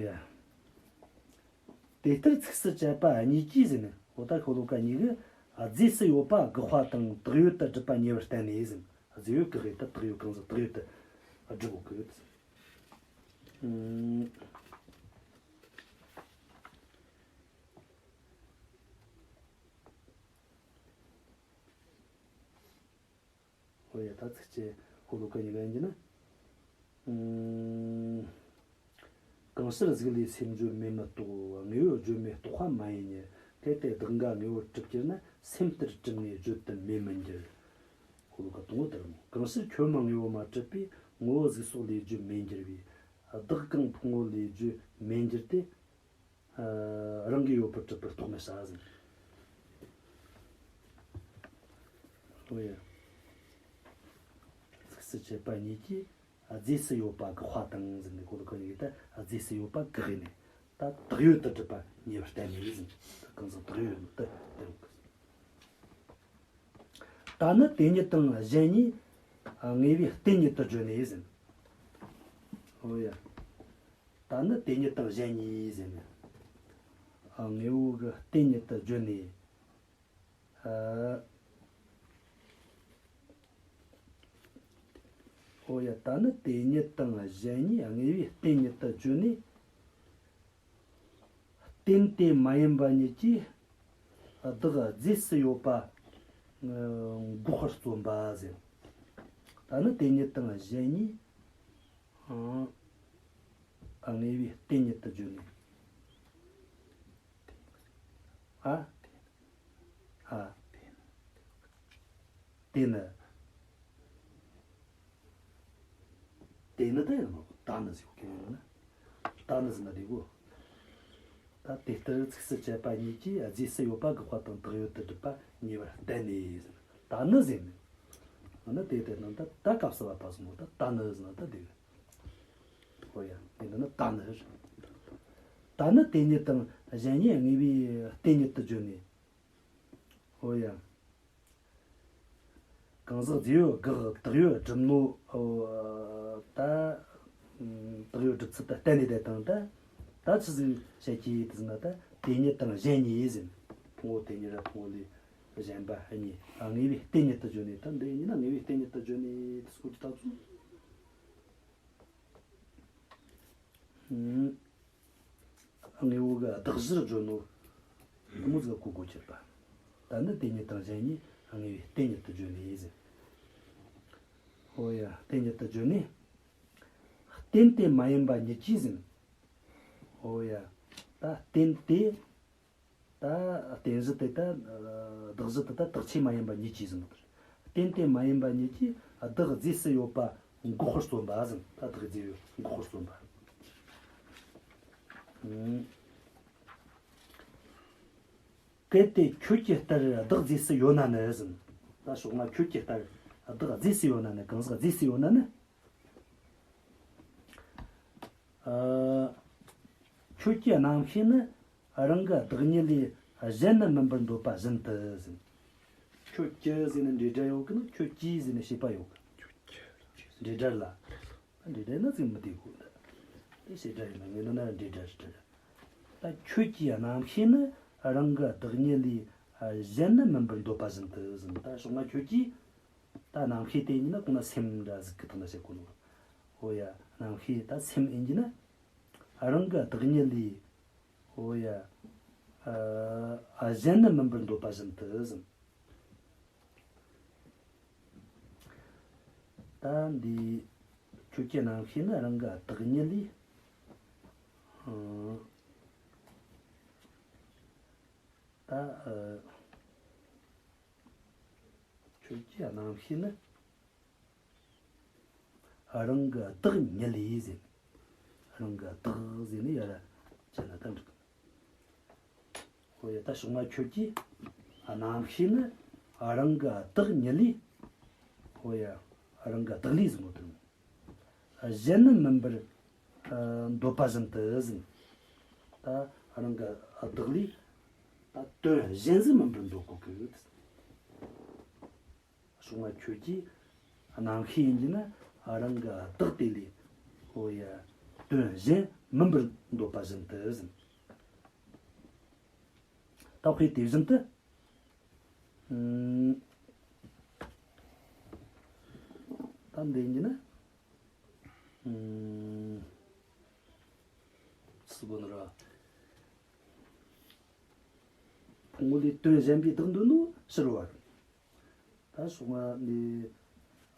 དེ་ལྟར་ཚིགས་སུ་བཅད་པ་གཉིས་ཀྱིས་ཟེར་ནས། འོ་ད་ཤོ་ལོ་ཀ་གཉིས་ཀྱིས་རྫས་སུ་ཡོད་པ་དགག་པ་དང་བཏགས་ཡོད་དུ་སྒྲུབ་པ་ཉེ་བར་བསྟན་ནས་ཟེར། རྫས་ཡོད་དགག་ཡས་ད་བཏགས་ཡོད། གང་ཟག་བཏགས་ཡོད་དུ་སྒྲུབ་དགོས་གི། ཨུམ། འོ་ཡ། ད་ཚིགས་བཅད་ཤོ་ལོ་ཀ་གཉིས་ཀ་ཡིན་གྱི་ན། ཨུམ། གང་ཕྱིར་གཟུགས་ལས་སེམས་བརྗོད་མེད་མི་རྟོགས། དངོས་པོ་བརྗོད་མེད་རྟོག་པ་མ་ཡིན་ཉིད། གལ་ཏེ་བདག་འགའ་དངོས་པོར་གྲུབ་གྱུར་ན། སེམས་ལྟར་གྲུབ་ནས་བརྗོད་དུ་མེད་མི་འགྱུར། ཤོ་ལོ་ཀ་དང་པོ་དེ་རེད་མོ། གང་ཕྱིར་ཁྱོད་མ་དངོས་པོ་མ་གྲུབ་པས། ངོ་བོ་གཟུགས་སོགས་ལས་བརྗོད་མེད་འགྱུར་བའི། བདག་གང་ཕུང་པོ་ལས་བརྗོད་མེད་འགྱུར་ཏེ། ཨ། རང་གིས་ཡོད་པར་གྲུབ་པར་རྟོགས་མི་བྱ་ཟེར། འོ་ཡ། ཚིགས་སུ་བཅད་པ་གཉིས་ཀྱིས་རྫས་སུ་ཡོད་པ་དགག་པ་དང་ཟེར་ནས། ཤོ་ལོ་ཀ་གཉིས་ཀྱིས་ད་རྫས་སུ་ཡོད་པ་དགག་ཡས་ནས། ད་བཏགས་ཡོད་དུ་སྒྲུབ་པ་ཉེ་བར་བསྟན་ནས་ཟེར། ད་གང་ཟག་བཏགས་ཡོད་ཡིན་ནོ་དེ་བསྟན་ཡོད་གི། ད་ནི་དེ་ཉིད་དང་གཞན་གཉིས་དངོས་པོའི་རྟེན་ཉིད་དུ་བརྗོད་ནས་ཟེར། འོ་ཡ། ད་ནི་དེ་ཉིད་དང་གཞན་གཉིས་ཟེར་ནས། ཨ། དངོས་པོ་གི་རྟེན་ཉིད་དུ་བརྗོད་ནས། ཨ། འོ་ཡ། ད་ནི་དེ་ཉིད་དང་གཞན་གཉིས་དངོས་པོའི་རྟེན་ཉིད་དུ་བརྗོད་ནས། རྟེན་དེ་མ་ཡིན་པ་ཉིད་ཀྱིས། བདག་རྫས་སུ་ཡོད་པ་འགོག་པར་བརྩོན་པ་ཟེར། ད་ནི་དེ་ཉིད་དང་གཞན་གཉིས། ཨ། དངོས་པོའི་རྟེན་ཉིད་དུ་བརྗོད་ནས། ཨ། ཨ། དེ་ནི། དེ་ནི་ད་ཡིན་ནོ། ད་ནི་ཟེར་གོ་གི་ཡིན་ན། ད་ནི་ཟེར་ན་འགྲིག་གོ། ད་དེ་ལྟར་ཚིགས་སུ་བཅད་པ་གཉིས་ཀྱིས་རྫས་སུ་ཡོད་པ་དགག་པ་དང་བཏགས་ཡོད་དུ་སྒྲུབ་པ་ཉེ་བར་བསྟན་ནས་ཟེར། ད་ནི་ཟེར་ནས། འོ་ན་དེ་ལྟར་ན་ད་ད་སྐབས་སུ་བ་ད་ཟེར་ནོ། ད་ད་ནི་ཟེར་ན་ད་དེ་གི། ཨོ་ཡ། དེ་འདི་ནི་ད་ནི་རེད། ད་ནི་དེ་ཉིད་དང་གཞན་ཉིད་དངོས་པོའི་རྟེན་ཉིད་དུ་བརྗོད་ནས། ཨོ་ཡ། གང་ཟག་རྫས་ཡོད་དགག་བཏགས་ཡོད་སྒྲུབ་ནོ། ཨོ། ད་བཏགས་ཡོད་སྒྲུབ་ཚུལ་ད་གཏན་ནས་བསྡད་དང་། ད་ད་ཆི་ཟིག་བཤད་ཀྱི་ཡོད་ཟེར་ན། ད་དེ་ཉིད་དང་གཞན་ཉིད་ཟེར། ཕུང་པོ་དེ་ཉིད་ར་ཕུང་པོ་ལས་གཞན་པ་གཉིས། ཨ། དངོས་པོའི་རྟེན་ཉིད་དུ་བརྗོད་ནས། ད་འདི་ཡིན་ན་དངོས་པོའི་རྟེན་ཉིད་དུ་བརྗོད་ནས་དེ་སྐོར་གྱི་ད་ཚོ། ཨུམ། དངོས་པོ་གི་གདགས་གཞིར་བརྗོད་ནོ། དེ་མོ་ཟིག་གོ་དགོས་ཁྱེར་པ། ད་ནི་དེ་ཉིད་དང་གཞན་ཉིད་དངོས་པོའི་རྟེན་ཉིད་དུ་བརྗོད་ནས་ཟེར། ཨོ་ཡ། རྟེན་ཉིད་དུ་བརྗོད་ནས། རྟེན་དེ་མ་ཡིན་པ་ཉིད་ཀྱིས་ཟེར། ཨོ་ཡ། ད་རྟེན་དེ། ད་རྟེན་གཞི་དེ་ད། གདགས་གཞི་དེ་ད་དག་ཆོས་མ་ཡིན་པ་ཉིད་ཀྱིས་ཟེར་ནོ། རྟེན་དེ་མ་ཡིན་པ་ཉིད་ཀྱིས་བདག་རྫས་སུ་ཡོད་པ་འགོག་པར་བརྩོན་པ་ཟེར། ད་བདག་རྫས་ཡོད་འགོག་པར་བརྩོན་པ། ཨུམ། གལ་ཏེ་ཁྱོད་ཀྱི་ལྟར་བདག་རྫས་སུ་ཡོད་ན་ནི་ཟེར། ད་ཕྱོགས་སྔ་ཁྱོད་ཀྱི་ལྟར་བདག་རྫས་སུ་ཡོད་ན་ནི། གང་ཟག་རྫས་སུ་ཡོད་ན་ནི། ཨ། ཁྱོད་ཀྱི་རྣམ་ཤེས་ནི་རང་གི་བདག་ཉིད་ལས་གཞན་ནི་མིན་པར་འདོད་པ་བཞིན་དུ་ཟེར། ཁྱོད་ཀྱི་ཟེར་ནས་འབྲེལ་སྒྲ་ཡོད་གི་ན། ཁྱོད་ཀྱིས་ཟེར་ནས་བྱེད་པ་ཡོད་གི། འབྲེལ་སྒྲ་ལ། འབྲེལ་སྒྲ་ཡིན་ན་ཅིག་མི་བདེ་གོ། འདི་བྱེད་སྒྲ་ཡིན་ན། ངས་ནི་ན་འབྲེལ་སྒྲ་ཞིག་བྲིས། ད་ཁྱོད་ཀྱི་རྣམ་ཤེས་ནི་རང་གི་བདག་ཉིད་ལས་གཞན་ནི་མིན་པར་འདོད་པ་བཞིན་དུ་ཟེར། ད་ཕྱོགས་སྔ་ཁྱོད་ཀྱི་ད་རྣམ་ཤེས་དེ་ཡིན་ན་གོང་ན་སེམས་འདྲ་ཟིག་གི་ཐོག་ན་བཤད་གོ་ནོ། ཨོ་ཡ། རྣམ་ཤེས་ད་སེམས་ཡིན་གྱི་ན་རང་གི་བདག་ཉིད་ལས། ཨོ་ཡ། ཨ། གཞན་ནི་མིན་པར་འདོད་པ་བཞིན་དུ་ཟེར། ད་འདི་ཁྱོད་ཀྱི་རྣམ་ཤེས་ནི་རང་གི་བདག་ཉིད་ལས། ཨ། ད། ཨ། ཁྱོད་ཀྱི་རྣམ་ཤེས་ནི་རང་གི་བདག་ཉིད་ལས་ཟེར། རང་གི་བདག་ཟེར་ནས་ཡར་བྱས་ན་ད་འགྲིག། ཨོ་ཡ། ད་ཕྱོགས་སྔ་ཁྱོད་ཀྱི་རྣམ་ཤེས་ནི་རང་གི་བདག་ཉིད་ལས། ཨོ་ཡ། རང་གི་བདག་ལས་ཟེར་ནོ་དེ་རེད། གཞན་ནི་མིན་པར། ཨ། འདོད་པ་བཞིན་དུ་ཟེར། ད་རང་གི་བདག་ལས་ད་དོན་གཞན་ཟིག་མིན་པར་འདོད་གོ་གི། ཕྱོགས་སྔ་ཁྱོད་ཀྱི་རྣམ་ཤེས་ཡིན་གྱི་ན་རང་གི་བདག་དེ་ལས། ཨོ་ཡ། དོན་གཞན་མིན་པར་འདོད་པ་བཞིན་དུ་ཟེར། ད་དཔེ་དེ་བཞིན་དུ། ཨུམ། ད་འདི་ཡིན་གྱི་ན། ཨུམ། སུ་བོ་ནི་ར། ཕུང་པོ་ལས་དོན་གཞན་པའི་བདག་འདོད་ནོ་ཕྱི་རོལ་བ་རེད། ད་ཕྱོགས་སྔ་ནས་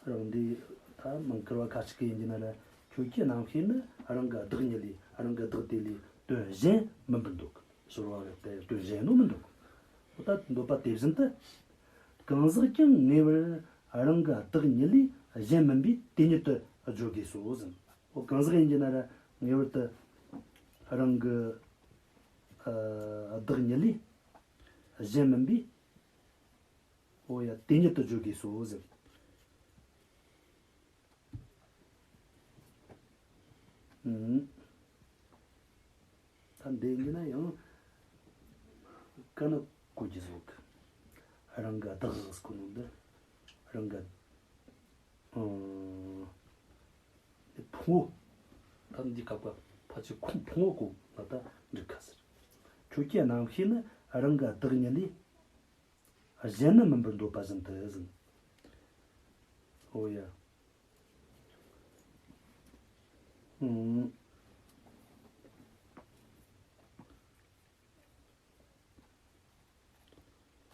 རང་འདི་ད་མང་བཀུར་བ་ཁ་ཅིག་གི་ཡིན་གྱི་ན་ར། ཁྱོད་ཀྱི་རྣམ་ཤེས་ནི་རང་གི་བདག་ཉིད་ལས། རང་གི་བདག་དེ་ལས་དོན་གཞན་མིན་པར་འདོད་གི། ཕྱི་རོལ་བ་རེད་དེ་དོན་གཞན་ནོ་མི་འདོད་གི། འོ་ད་འདོད་པ་དེ་བཞིན་དུ། གང་ཟག་ཀྱང་ངེས་པར་རང་གི་བདག་ཉིད་ལས་གཞན་མིན་པའི་དེ་ཉིད་དུ་བརྗོད་དགོས་སོ་ཟེར། འོ་གང་ཟག་ཡིན་གྱི་ན་ར་ངེས་པར་དུ་རང་གི། ཨ། བདག་ཉིད་ལས་གཞན་མིན་པའི། ཨོ་ཡ། དེ་ཉིད་དུ་བརྗོད་དགོས་སོ་ཟེར། ཨུམ། ད་འདི་ཡིན་ན་ཡང་ཀ་ན་གོ་རྒྱུ་ཟིག་ཡོད་གི། རང་གི་བདག་ཟེར་གོ་ནོ་འདི་རང་གི། ཨང་། འདི་ཕུང་པོ། ད་འདི་ཁ་པ་ཕལ་ཆེར་ཁོང་ཕུང་པོ་གོ་ན་ད་འགྲིག་ག་ཟེར། ཁྱོད་ཀྱི་རྣམ་ཤེས་ནི་རང་གི་བདག་ཉིད་ལས། གཞན་ནི་མིན་པར་འདོད་པ་བཞིན་དུ་ཟེར། ཨོ་ཡ། ཨང་།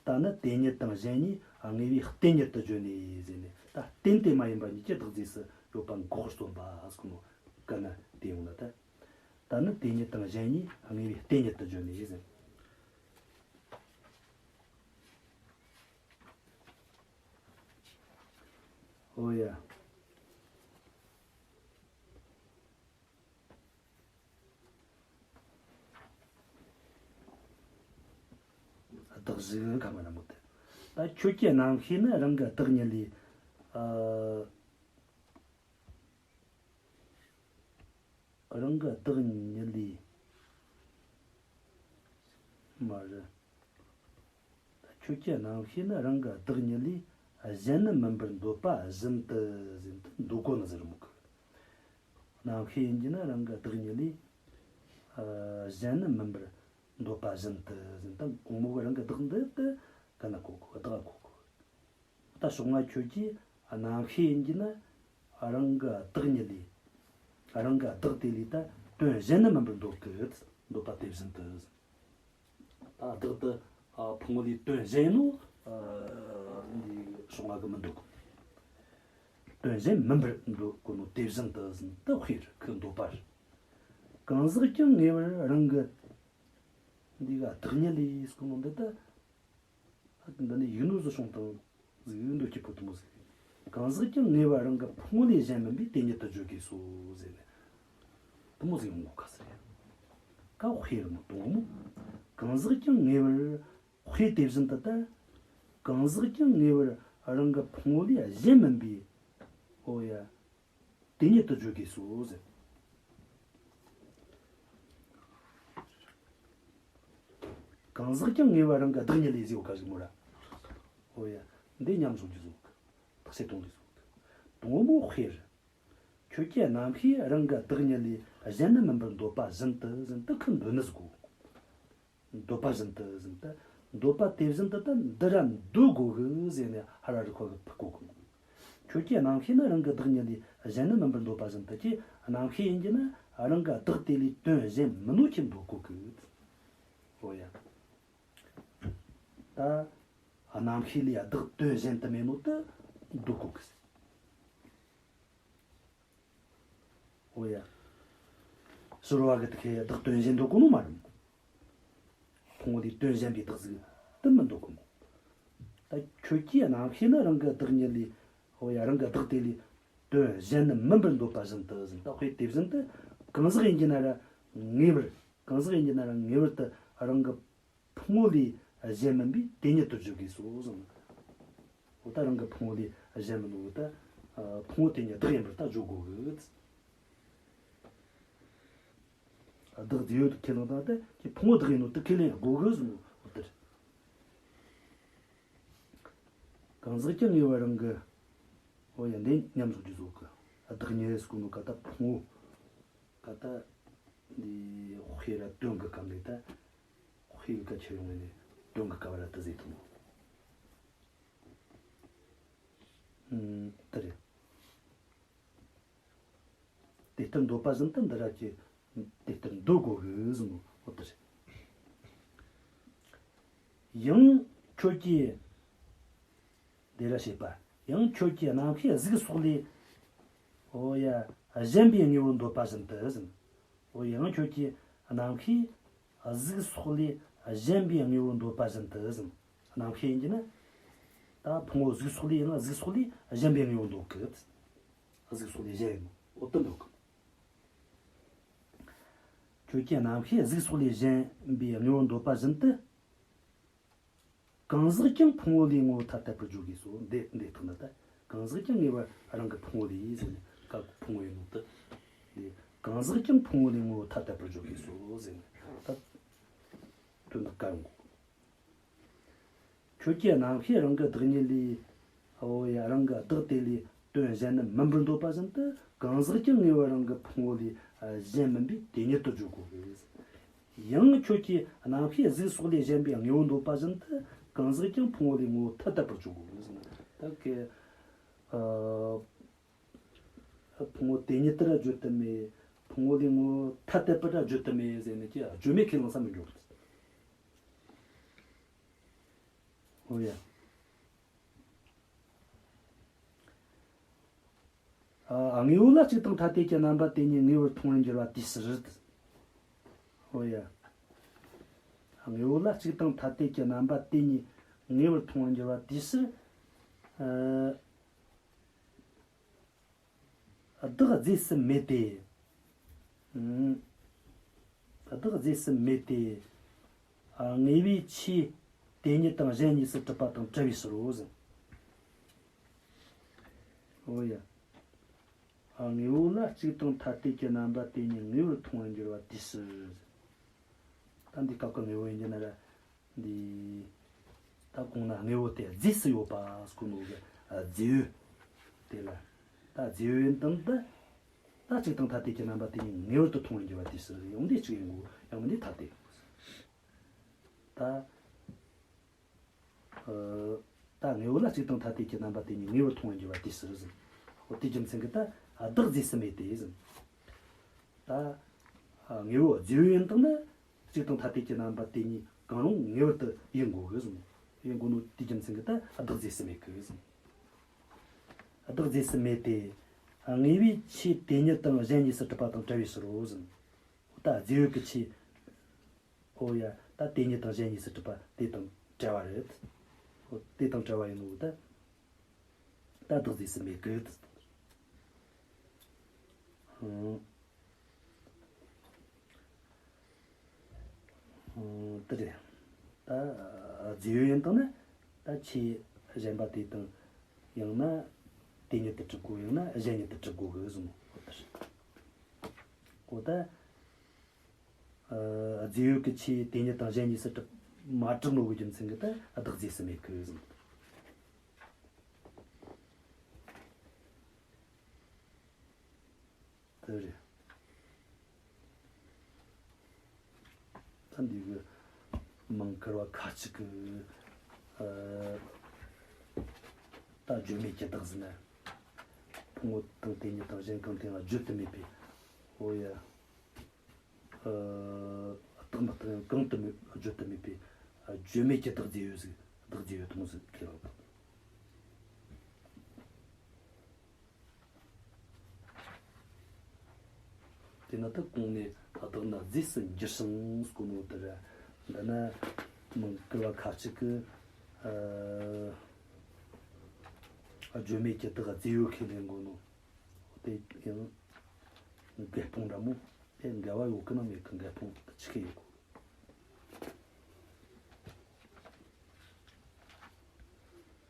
ད་ནི་དེ་ཉིད་དང་གཞན་གཉིས་དངོས་པོའི་རྟེན་ཉིད་དུ་བརྗོད་ནས་ཟེར་ནས། ད་རྟེན་དེ་མ་ཡིན་པ་གཉིས་ཀྱི་བདག་རྫས་སུ་ཡོད་པ་འགོག་པར་རྩོམ་པ་ཟེར་གོ་ནོ་གན་ན་དེ་ཡོང་ལ། ད་ད་ནི་དེ་ཉིད་དང་གཞན་གཉིས་དངོས་པོའི་རྟེན་ཉིད་དུ་བརྗོད་ནས་ཟེར། འོ་ཡ། བདག་གཞན་ག་མ་ན་མོ་དེ། ད་ཁྱོད་ཀྱི་རྣམ་ཤེས་ནི་རང་གི་བདག་ཉིད་ལས། ཨ། རང་གི་བདག་ཉིད་ལས་མ་རེད། ཁྱོད་ཀྱི་རྣམ་ཤེས་ནི་རང་གི་བདག་ཉིད་ལས་གཞན་ནི་མིན་པར་འདོད་པ་བཞིན་དུ་ཟེར་དུ་འདོད་གོ་ནི་ཟེར་མོ་གི། རྣམ་ཤེས་ཡིན་གྱི་ན་རང་གི་བདག་ཉིད་ལས། ཨ། གཞན་ནི་མིན་པར་འདོད་པ་བཞིན་དུ་ཟེར་དུ་གོང་མོ་གི་རང་གི་བདག་འདི་དུ་ག་ན་གོ་གོ། བདག་གོ་གོ། ད་ཕྱོགས་སྔ་ཁྱོད་ཀྱི་རྣམ་ཤེས་ཡིན་གྱི་ན་རང་གི་བདག་ཉིད་ལས། རང་གི་བདག་དེ་ལས་ད་དོན་གཞན་ནི་མིན་པར་འདོད་གི། འདོད་པ་དེ་བཞིན་དུ། ད་བདག་དེ་ཕུང་པོ་ལས་དོན་གཞན་ནོ། ཨ། འདི་ཕྱོགས་སྔ་གི་མི་འདོད་གི། དོན་གཞན་མིན་པར་འདོད་གོ་ནོ་དེ་བཞིན་དུ་ཟེར་དུ་དཔེར་ཁོ་འདོད་པ་རེད། གང་ཟག་ཀྱང་ངེས་པར་རང་གི་འདི་ག་བདག་ཉིད་ལས་ཟེར་གོ་ནོ་འདི་ད། འདི་ནི་ཡིག་ནོར་བཟོ་བྱུང་དང་ཟིག་འདོད་ཀྱི་པོ་དུ་མོ་ཟིག་གང་ཟག་ཀྱང་ངེས་པར་རང་གི་ཕུང་པོ་ལས་གཞན་མིན་པའི་དེ་ཉིད་དུ་བརྗོད་དགོས་སོ་ཟེར་ནས། དུ་མོ་ཟིག་ཡོང་གོ་ཁ་ཟེར། ཀ་དཔེར་མོ་དུ་མོ། གང་ཟག་ཀྱང་ངེས་པར། དཔེ་དེ་བཞིན་དུ་ལྟར། གང་ཟག་ཀྱང་ངེས་པར་རང་གི་ཕུང་པོ་ལས་གཞན་མིན་པའི། འོ་ཡ། དེ་ཉིད་དུ་བརྗོད་དགོས་སོ་ཟེར། གང་ཟག་ཀྱང་ངེས་པར་རང་གི་བདག་ཉིད་ལས་ཟེར་བ་ག་ཟིག་མོ་ར། འོ་ཡ། འདི་མཉམ་བཟོ་རྒྱུ་བཟོ་གི། བརྟག་དཔྱད་གཏོང་དགོས་སོ། དང་པོ་དཔེར། ཁྱོད་ཀྱི་རྣམ་ཤེས་རང་གི་བདག་ཉིད་ལས་གཞན་ནི་མིན་པར་འདོད་པ་བཞིན་དུ་ཟེར་དུ་ཁོ་འདོད་ནི་ཟིག་གོ། འདོད་པ་བཞིན་དུ་ཟེར་དུ། འདོད་པ་དེ་བཞིན་དུ་ད་འདི་ར་འདོད་དགོས་གི་ཟེར་ནས་ཧ་ར་རི་ཁོ་གི་ཕུ་གོ་གི། ཁྱོད་ཀྱི་རྣམ་ཤེས་ནི་རང་གི་བདག་ཉིད་ལས་གཞན་ནི་མིན་པར་འདོད་པ་བཞིན་དུ། ཁྱོད་རྣམ་ཤེས་ཡིན་གྱི་ན་རང་གི་བདག་དེ་ལས་དོན་གཞན་མིན་ནོ་ཁྱོད་འདོད་གོ་གི། འོ་ཡ། ད་རྣམ་ཤེས་ལས་བདག་དོན་གཞན་དུ་མེད་ནོ་དེ་འདོད་གོ་གི། འོ་ཡ། ཕྱི་རོལ་པ་གི་དེ་ཁའི་བདག་དོན་གཞན་འདོད་གོ་ནོ་མ་རེད། ཕུང་པོ་དེ་དོན་གཞན་པའི་བདག་ཟིག་དེ་མི་འདོད་གོ་མོ། ད་ཁྱོད་ཀྱི་རྣམ་ཤེས་ནི་རང་གི་བདག་ཉིད་ལས། འོ་ཡ། རང་གི་བདག་དེ་ལས་དོན་གཞན་ནི་མིན་པར་འདོད་པ་བཞིན་དུ་ཟེར། ད་དཔེ་དེ་བཞིན་དུ་གང་ཟག་ཡིན་གྱི་ན་ར་ངེས་པར། གང་ཟག་ཡིན་གྱི་ན་ར་ངེས་པར་དུ་རང་གི་ཕུང་པོ་ལས་གཞན་མིན་པའི་དེ་ཉིད་དུ་བརྗོད་དགོས་སོ་གསུངས། འོ་ད་རང་གི་ཕུང་པོ་ལས་གཞན་མིན་ནོ། འོ་ད་ཕུང་པོ་དེ་ཉིད་བདག་ཡིན་པར་ད་བརྗོད་དགོས་གི། བདག་དེ་ཡོད་ཁས་ལེན་དང་། ད་ཁྱེད་ཕུང་པོ་བདག་ཡིན་ནོ་དེ་ཁས་ལེན་དགོས་གི་གསུངས། འོ་དེ་རེད། གང་ཟག་ཀྱང་ངེས་པར་རང་གི། འོ་ཡ། འདི་མཉམ་བཟོ་རྒྱུ་བཟོ་གི། བདག་ཉིད་ཟེར་གོ་ནོ་ག་ད་ཕུང་པོ། ག་ད་འདི་དཔེ་ར་དོན་གི་སྐབས་ལས། ད་དཔེ་གི་སྐབས་ཁྱེར་ཡོང་ནས་དོན་གི་སྐབས་ར་དེ་ཟེར་ཐུབ་མོ། ཨུམ། དེ་རེད། དེ་ལྟར་འདོད་པ་བཞིན་དུ་འདི་ར་ཁྱོད་དེ་ལྟར་འདོད་དགོས་གི་གསུངས་ནོ། འོ་དེ་རེད། ཡང་ཁྱོད་ཀྱིས། དེ་ར་བྱེད་པ། ཡང་ཁྱོད་ཀྱི་རྣམ་ཤེས་གཟུགས་སོགས་ལས། འོ་ཡ། གཞན་པའི་དངོས་པོར་འདོད་པ་བཞིན་དུ་ཟེར། འོ་ཡང་ཁྱོད་ཀྱི་རྣམ་ཤེས་གཟུགས་སོགས་ལས་གཞན་པའི་དངོས་པོར་འདོད་པ་བཞིན་དུ་ཟེར། རྣམ་ཤེས་ཡིན་གྱི་ན་ད་ཕུང་པོ་གཟུགས་སོགས་ལས། ཡང་གཟུགས་སོགས་ལས་གཞན་པའི་དངོས་པོར་འདོད་གི། གཟུགས་སོགས་ལས་གཞན་ཡིན་ནོ། འོ་དེ་འདོད་གི། ཁྱོད་ཀྱི་རྣམ་ཤེས་གཟུགས་སོགས་ལས་གཞན་པའི་དངོས་པོར་འདོད་པ་བཞིན་དུ། གང་ཟག་ཀྱང་ཕུང་པོ་ལས་ངོ་བོ་ཐ་དད་པར་བརྗོད་དགོས་སོ། འདི་འདི་ཐོག་ན་ད་གང་ཟག་ཀྱང་ངེས་པར་རང་གི་ཕུང་པོ་ལས་ཟེར་ནས། ཀ་ཕུང་པོ་ཡིན་ནོ་དེ། འདི་གང་ཟག་ཀྱང་ཕུང་པོ་ལས་ངོ་བོ་ཐ་དད་པར་བརྗོད་དགོས་སོ་ཟེར་ནས། ད་དོན་དག་ག་ཡོང་གོ། ཁྱོད་ཀྱི་རྣམ་ཤེས་རང་གི་བདག་ཉིད་ལས། འོ་ཡ། རང་གི་བདག་དེ་ལས་དོན་གཞན་ནི་མིན་པར་འདོད་པ་བཞིན་དུ། གང་ཟག་ཀྱང་ངེས་པར་རང་གི་ཕུང་པོ་ལས་གཞན་མིན་པའི་དེ་ཉིད་དུ་བརྗོད་དགོས་པས། ཡང་ཁྱོད་ཀྱི་རྣམ་ཤེས་གཟུགས་སོགས་ལས་གཞན་པའི་དངོས་པོར་འདོད་པ་བཞིན་དུ། གང་ཟག་ཀྱང་ཕུང་པོ་ལས་ངོ་བོ་ཐ་དད་པར་བརྗོད་དགོས་པས། ད་ཀྱི། ཨ། ཕུང་པོ་དེ་ཉིད་དུ་ར་བརྗོད་དུ་མེད། ཕུང་པོ་ལས་ངོ་བོ་ཐ་དད་པར་ར་བརྗོད་དུ་མེད་ཟེར་ནས་ཀྱི་བརྗོད་མེད་ཁས་ལེན་ས་མི་འགྱུར། ཨོ་ཡ། ཨ། དངོས་པོ་ལ་གཅིག་དང་ཐ་དད་ཀྱི་རྣམ་པ་དེ་ཉིད་ངེས་པར་མཐོང་བར་འགྱུར་བ་དེའི་ཕྱིར། ཨོ་ཡ། དངོས་པོ་ལ་གཅིག་དང་ཐ་དད་ཀྱི་རྣམ་པ་དེ་ཉིད་ངེས་པར་མཐོང་བར་འགྱུར་བ་དེའི་ཕྱིར། ཨ། བདག་རྫས་སུ་མེད་དེ། ཨ། བདག་རྫས་སུ་མེད་དེ། ཨ། དངོས་པོའི་ཆོས་དེ་ཉིད་དང་གཞན་གཉིས་སུ་གྲུབ་པ་དང་བྲལ་བའི་ཕྱིར་རོ་ཟེར། ཨོ་ཡ། ཨ། དངོས་པོ་ལ་གཅིག་དང་ཐ་དད་ཀྱི་རྣམ་པ་དེ་ཉིད་ངེས་པར་མཐོང་བར་འགྱུར་བ་དེའི་ཕྱིར། ད་འདི་སྐབས་ཀྱི་དངོས་པོ་ཡིན་གྱི་ན་ར། འདི། ད་གོང་ན་དངོས་པོ་དེ་རྫས་སུ་ཡོད་པ་ཟེར་གོ་ནོ་གི། ཨ། རྫས་ཡོད། དེ་ལ། ད་རྫས་ཡོད་ཡིན་དང་ད། ད་གཅིག་དང་ཐ་དད་ཀྱི་རྣམ་པ་དེ་ཉིད་ངེས་པར་དུ་མཐོང་བར་འགྱུར་བ་དེའི་ཕྱིར། ཡང་འདི་གཅིག་ཡིན་དགོས། ཡང་མིན་འདི་ཐ་དད། ད། ཨ། ད་དངོས་པོ་ལ་གཅིག་དང་ཐ་དད་ཀྱི་རྣམ་པ་དེ་ཉིད་ངེས་པར་མཐོང་བར་འགྱུར་བ་དེའི་ཕྱིར་ཟེར། འོ་དེའི་རྒྱུ་མཚན་གྱིས་ད་བདག་རྫས་སུ་མེད་དེ་ཟེར། ད། ཨ། དངོས་པོ་རྫས་ཡོད་ཡིན་དང་ན། གཅིག་དང་ཐ་དད་ཀྱི་རྣམ་པ་དེ་གཉིས་གང་རུང་ངེས་པར་དུ་ཡིན་དགོས་གི་ཟེར། ཡིན་དགོས་ནོ་དེའི་རྒྱུ་མཚན་གྱིས་ད་བདག་རྫས་སུ་མེད་གི་ཟེར། བདག་རྫས་སུ་མེད་དེ། དངོས་པོའི་ཆོས་དེ་ཉིད་དང་གཞན་གཉིས་སུ་གྲུབ་པ་དང་བྲལ་བའི་ཕྱིར་རོ་ཟེར། ད་རྫས་ཡོད་ཀྱི་ཆོས། ཨོ་ཡ། ད་དེ་ཉིད་དང་གཞན་གཉིས་སུ་གྲུབ་པ་དེ་དང་བྲལ་བ་རེད། ཨོ་དེ་དང་བྲལ་བ་ཡིན་ནོ་ད། ད་བདག་རྫས་སུ་མེད་གི། ཨང་། ཨང་། དེ་རེད། ད་རྫས་ཡོད་ཡིན་དང་ན། ད་ཆོས་གཞན་པ་དེ་དང་། ཡང་ན་དེ་ཉིད་དུ་གྲུབ་དགོས། ཡང་ན་གཞན་ཉིད་དུ་གྲུབ་དགོས་གི་ཟེར་ནོ། ཨོ་དེ་རེད། ཨོ་ད། ཨ། རྫས་ཡོད་ཀྱི་ཆོས་དེ་ཉིད་དང་གཞན་གཉིས་སུ་གྲུབ་མ་གྲུབ་ནོ་གི་རྒྱུ་མཚན་གྱིས་ད་བདག་རྫས་སུ་མེད་གི་ཟེར། དེ་རེད། ད་འདི་གི་མིང་བཀར་བ་ཁ་ཅིག་གི། ཨ། ད་བརྗོད་མེད་ཀྱི་བདག་ཟེར་ན། ཕུང་པོ་དང་དེ་ཉིད་དང་གཞན་གང་དེའང་བརྗོད་དུ་མེད་པའི། ཨོ་ཡ། ཨ། རྟག་མི་རྟག་ཡང་གང་དུ་མེད། བརྗོད་དུ་མེད་པའི། ཨ། བརྗོད་མེད་ཀྱི་བདག་རྫས་ཡོད་ཟིག། བདག་རྫས་ཡོད་དོ་ཟིག་ཁས་བླངས་དང་། དེས་ན་ད་གོང་ནས་བདག་ནི་རྫས་སུ་འགྱུར་ཞིང་ཟེར་གོ་ནོ་དེ་ར། འདི་ན་མིང་བཀར་བ་ཁ་ཅིག་གི། ཨ། བརྗོད་མེད་ཀྱི་བདག་རྫས་ཡོད་ཁས་ལེན་གོ་ནོ། དེ་ཡང་འགལ་སྤོང་འདྲ་མོ། དེ་འགལ་བ་ཡོད་གི་ན་མེད་གི། འགལ་སྤོང་ཆི་གི་ཡོད་གོ།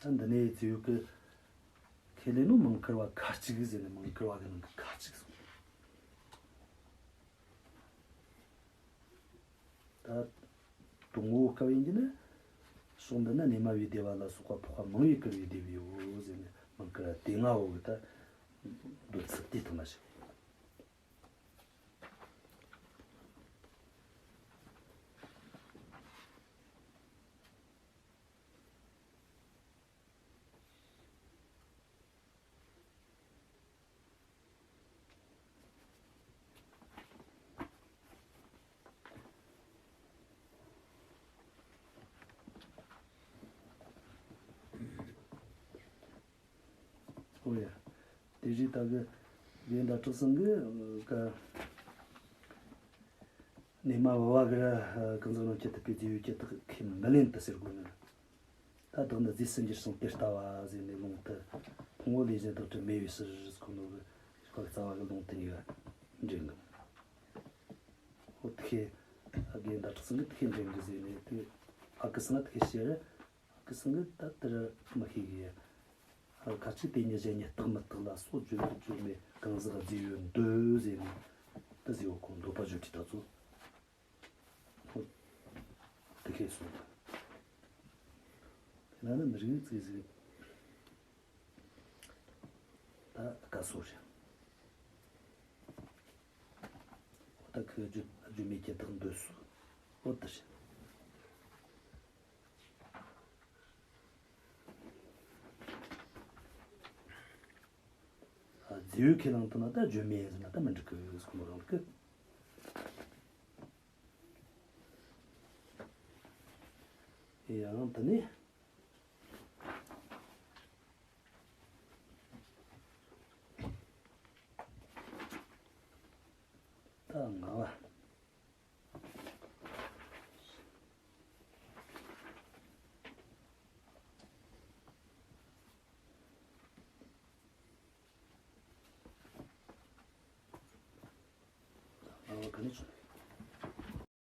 ད་འདི་ནས་རྫས་ཡོད་གི་ཁས་ལེན་ནོ་མིང་བཀར་བ་ཁ་ཅིག་ཟེར་ནས། མིང་བཀར་བ་གི་ནང་གི་ཁ་ཅིག་ཟེར། ད་དང་པོ་སྐབས་ཡིན་གྱི་ན། ཕྱོགས་འདི་ན་གནས་མ་བའི་སྡེ་པ་ལ་སོགས་པ་འཕགས་པ་མང་བས་བཀུར་བའི་སྡེ་པའོ་ཟེར་ནས་མིང་བཀར་བ་དེ་ལྔ་བོ་གི་ད་འདོད་ཚུལ་དེ་ལྟ་མ་ཞིག། ཨོ་ཡ། དེ་རྗེས་ད་གི་དགེ་འདུན་ཟླ་གྲོགས་ཚང་གི་ཀ། གནས་མ་བ་བ་གི་ར་གང་ཟག་རྣམས་བསྐྱེད་ཐུབ་པའི་རྫས་ཡོད་ཀྱི་བདག་ཁས་མི་ལེན་ཏེ་ཟེར་དགོས་ནི། ད་བདག་ནི་རྫས་སུ་འགྱུར་ཞིང་དེ་ལྟ་བ་ཟེར་ནས་ལུང་དུ། ཕུང་པོ་ལས་གཞན་བདག་ཏུ་མེད་པའི་ཕྱིར་ཟེར་གོ་ནོ་གི་ཤོ་ལོ་ཀ་རྩ་བ་གི་ལུང་དེ་གཉིས་ཀ་འདྲེན་གི། འོ་དེ་ཁས། དགེ་འདུན་ཟླ་གྲོགས་ཚང་གིས་དེ་ཁས་འདྲེན་གི་ཟེར་ནས་དེ། ཨ་ཁུ་ཚང་ང་དེ་ཁས་བཤད་ར། ཨ་ཁུ་ཚང་གིས་ད་དེ་ར་མི་ཤེས་གི། ཁ་ཅིག་དེ་ཉིད་གཞན་ཉིད་རྟག་མི་རྟག་ལ་སོགས་བརྗོད་བརྗོད་མེད་གང་ཟག་རྫས་ཡོད་འདོད་ཟེར་ནས། ད་ཟེར་བ་ཁོ་འདོད་པ་བརྗོད་དེ་ད་ཚོ། འོ་དེ་ཁས་སོང་། དེ་ན་ནི་མི་རིགས་ཙི་ཟིག། ད་བཀའ་སྲོལ་རེད། འོ་ད་ཁོས་བརྗོད་བརྗོད་མེད་ཀྱི་བདག་འདོད་སོགས། འོ་དེ་རེད། རྫས་ཡོད་ཁས་བླངས་བཏང་ན་ད་བརྗོད་མེད་ཡིན་ཟེར་ན་ད་མི་འགྲིག་གི་ཟེར་གོ་ནོ་རང་གི། ཡང་དེ་ནས། ག་ནས་བྱུང་།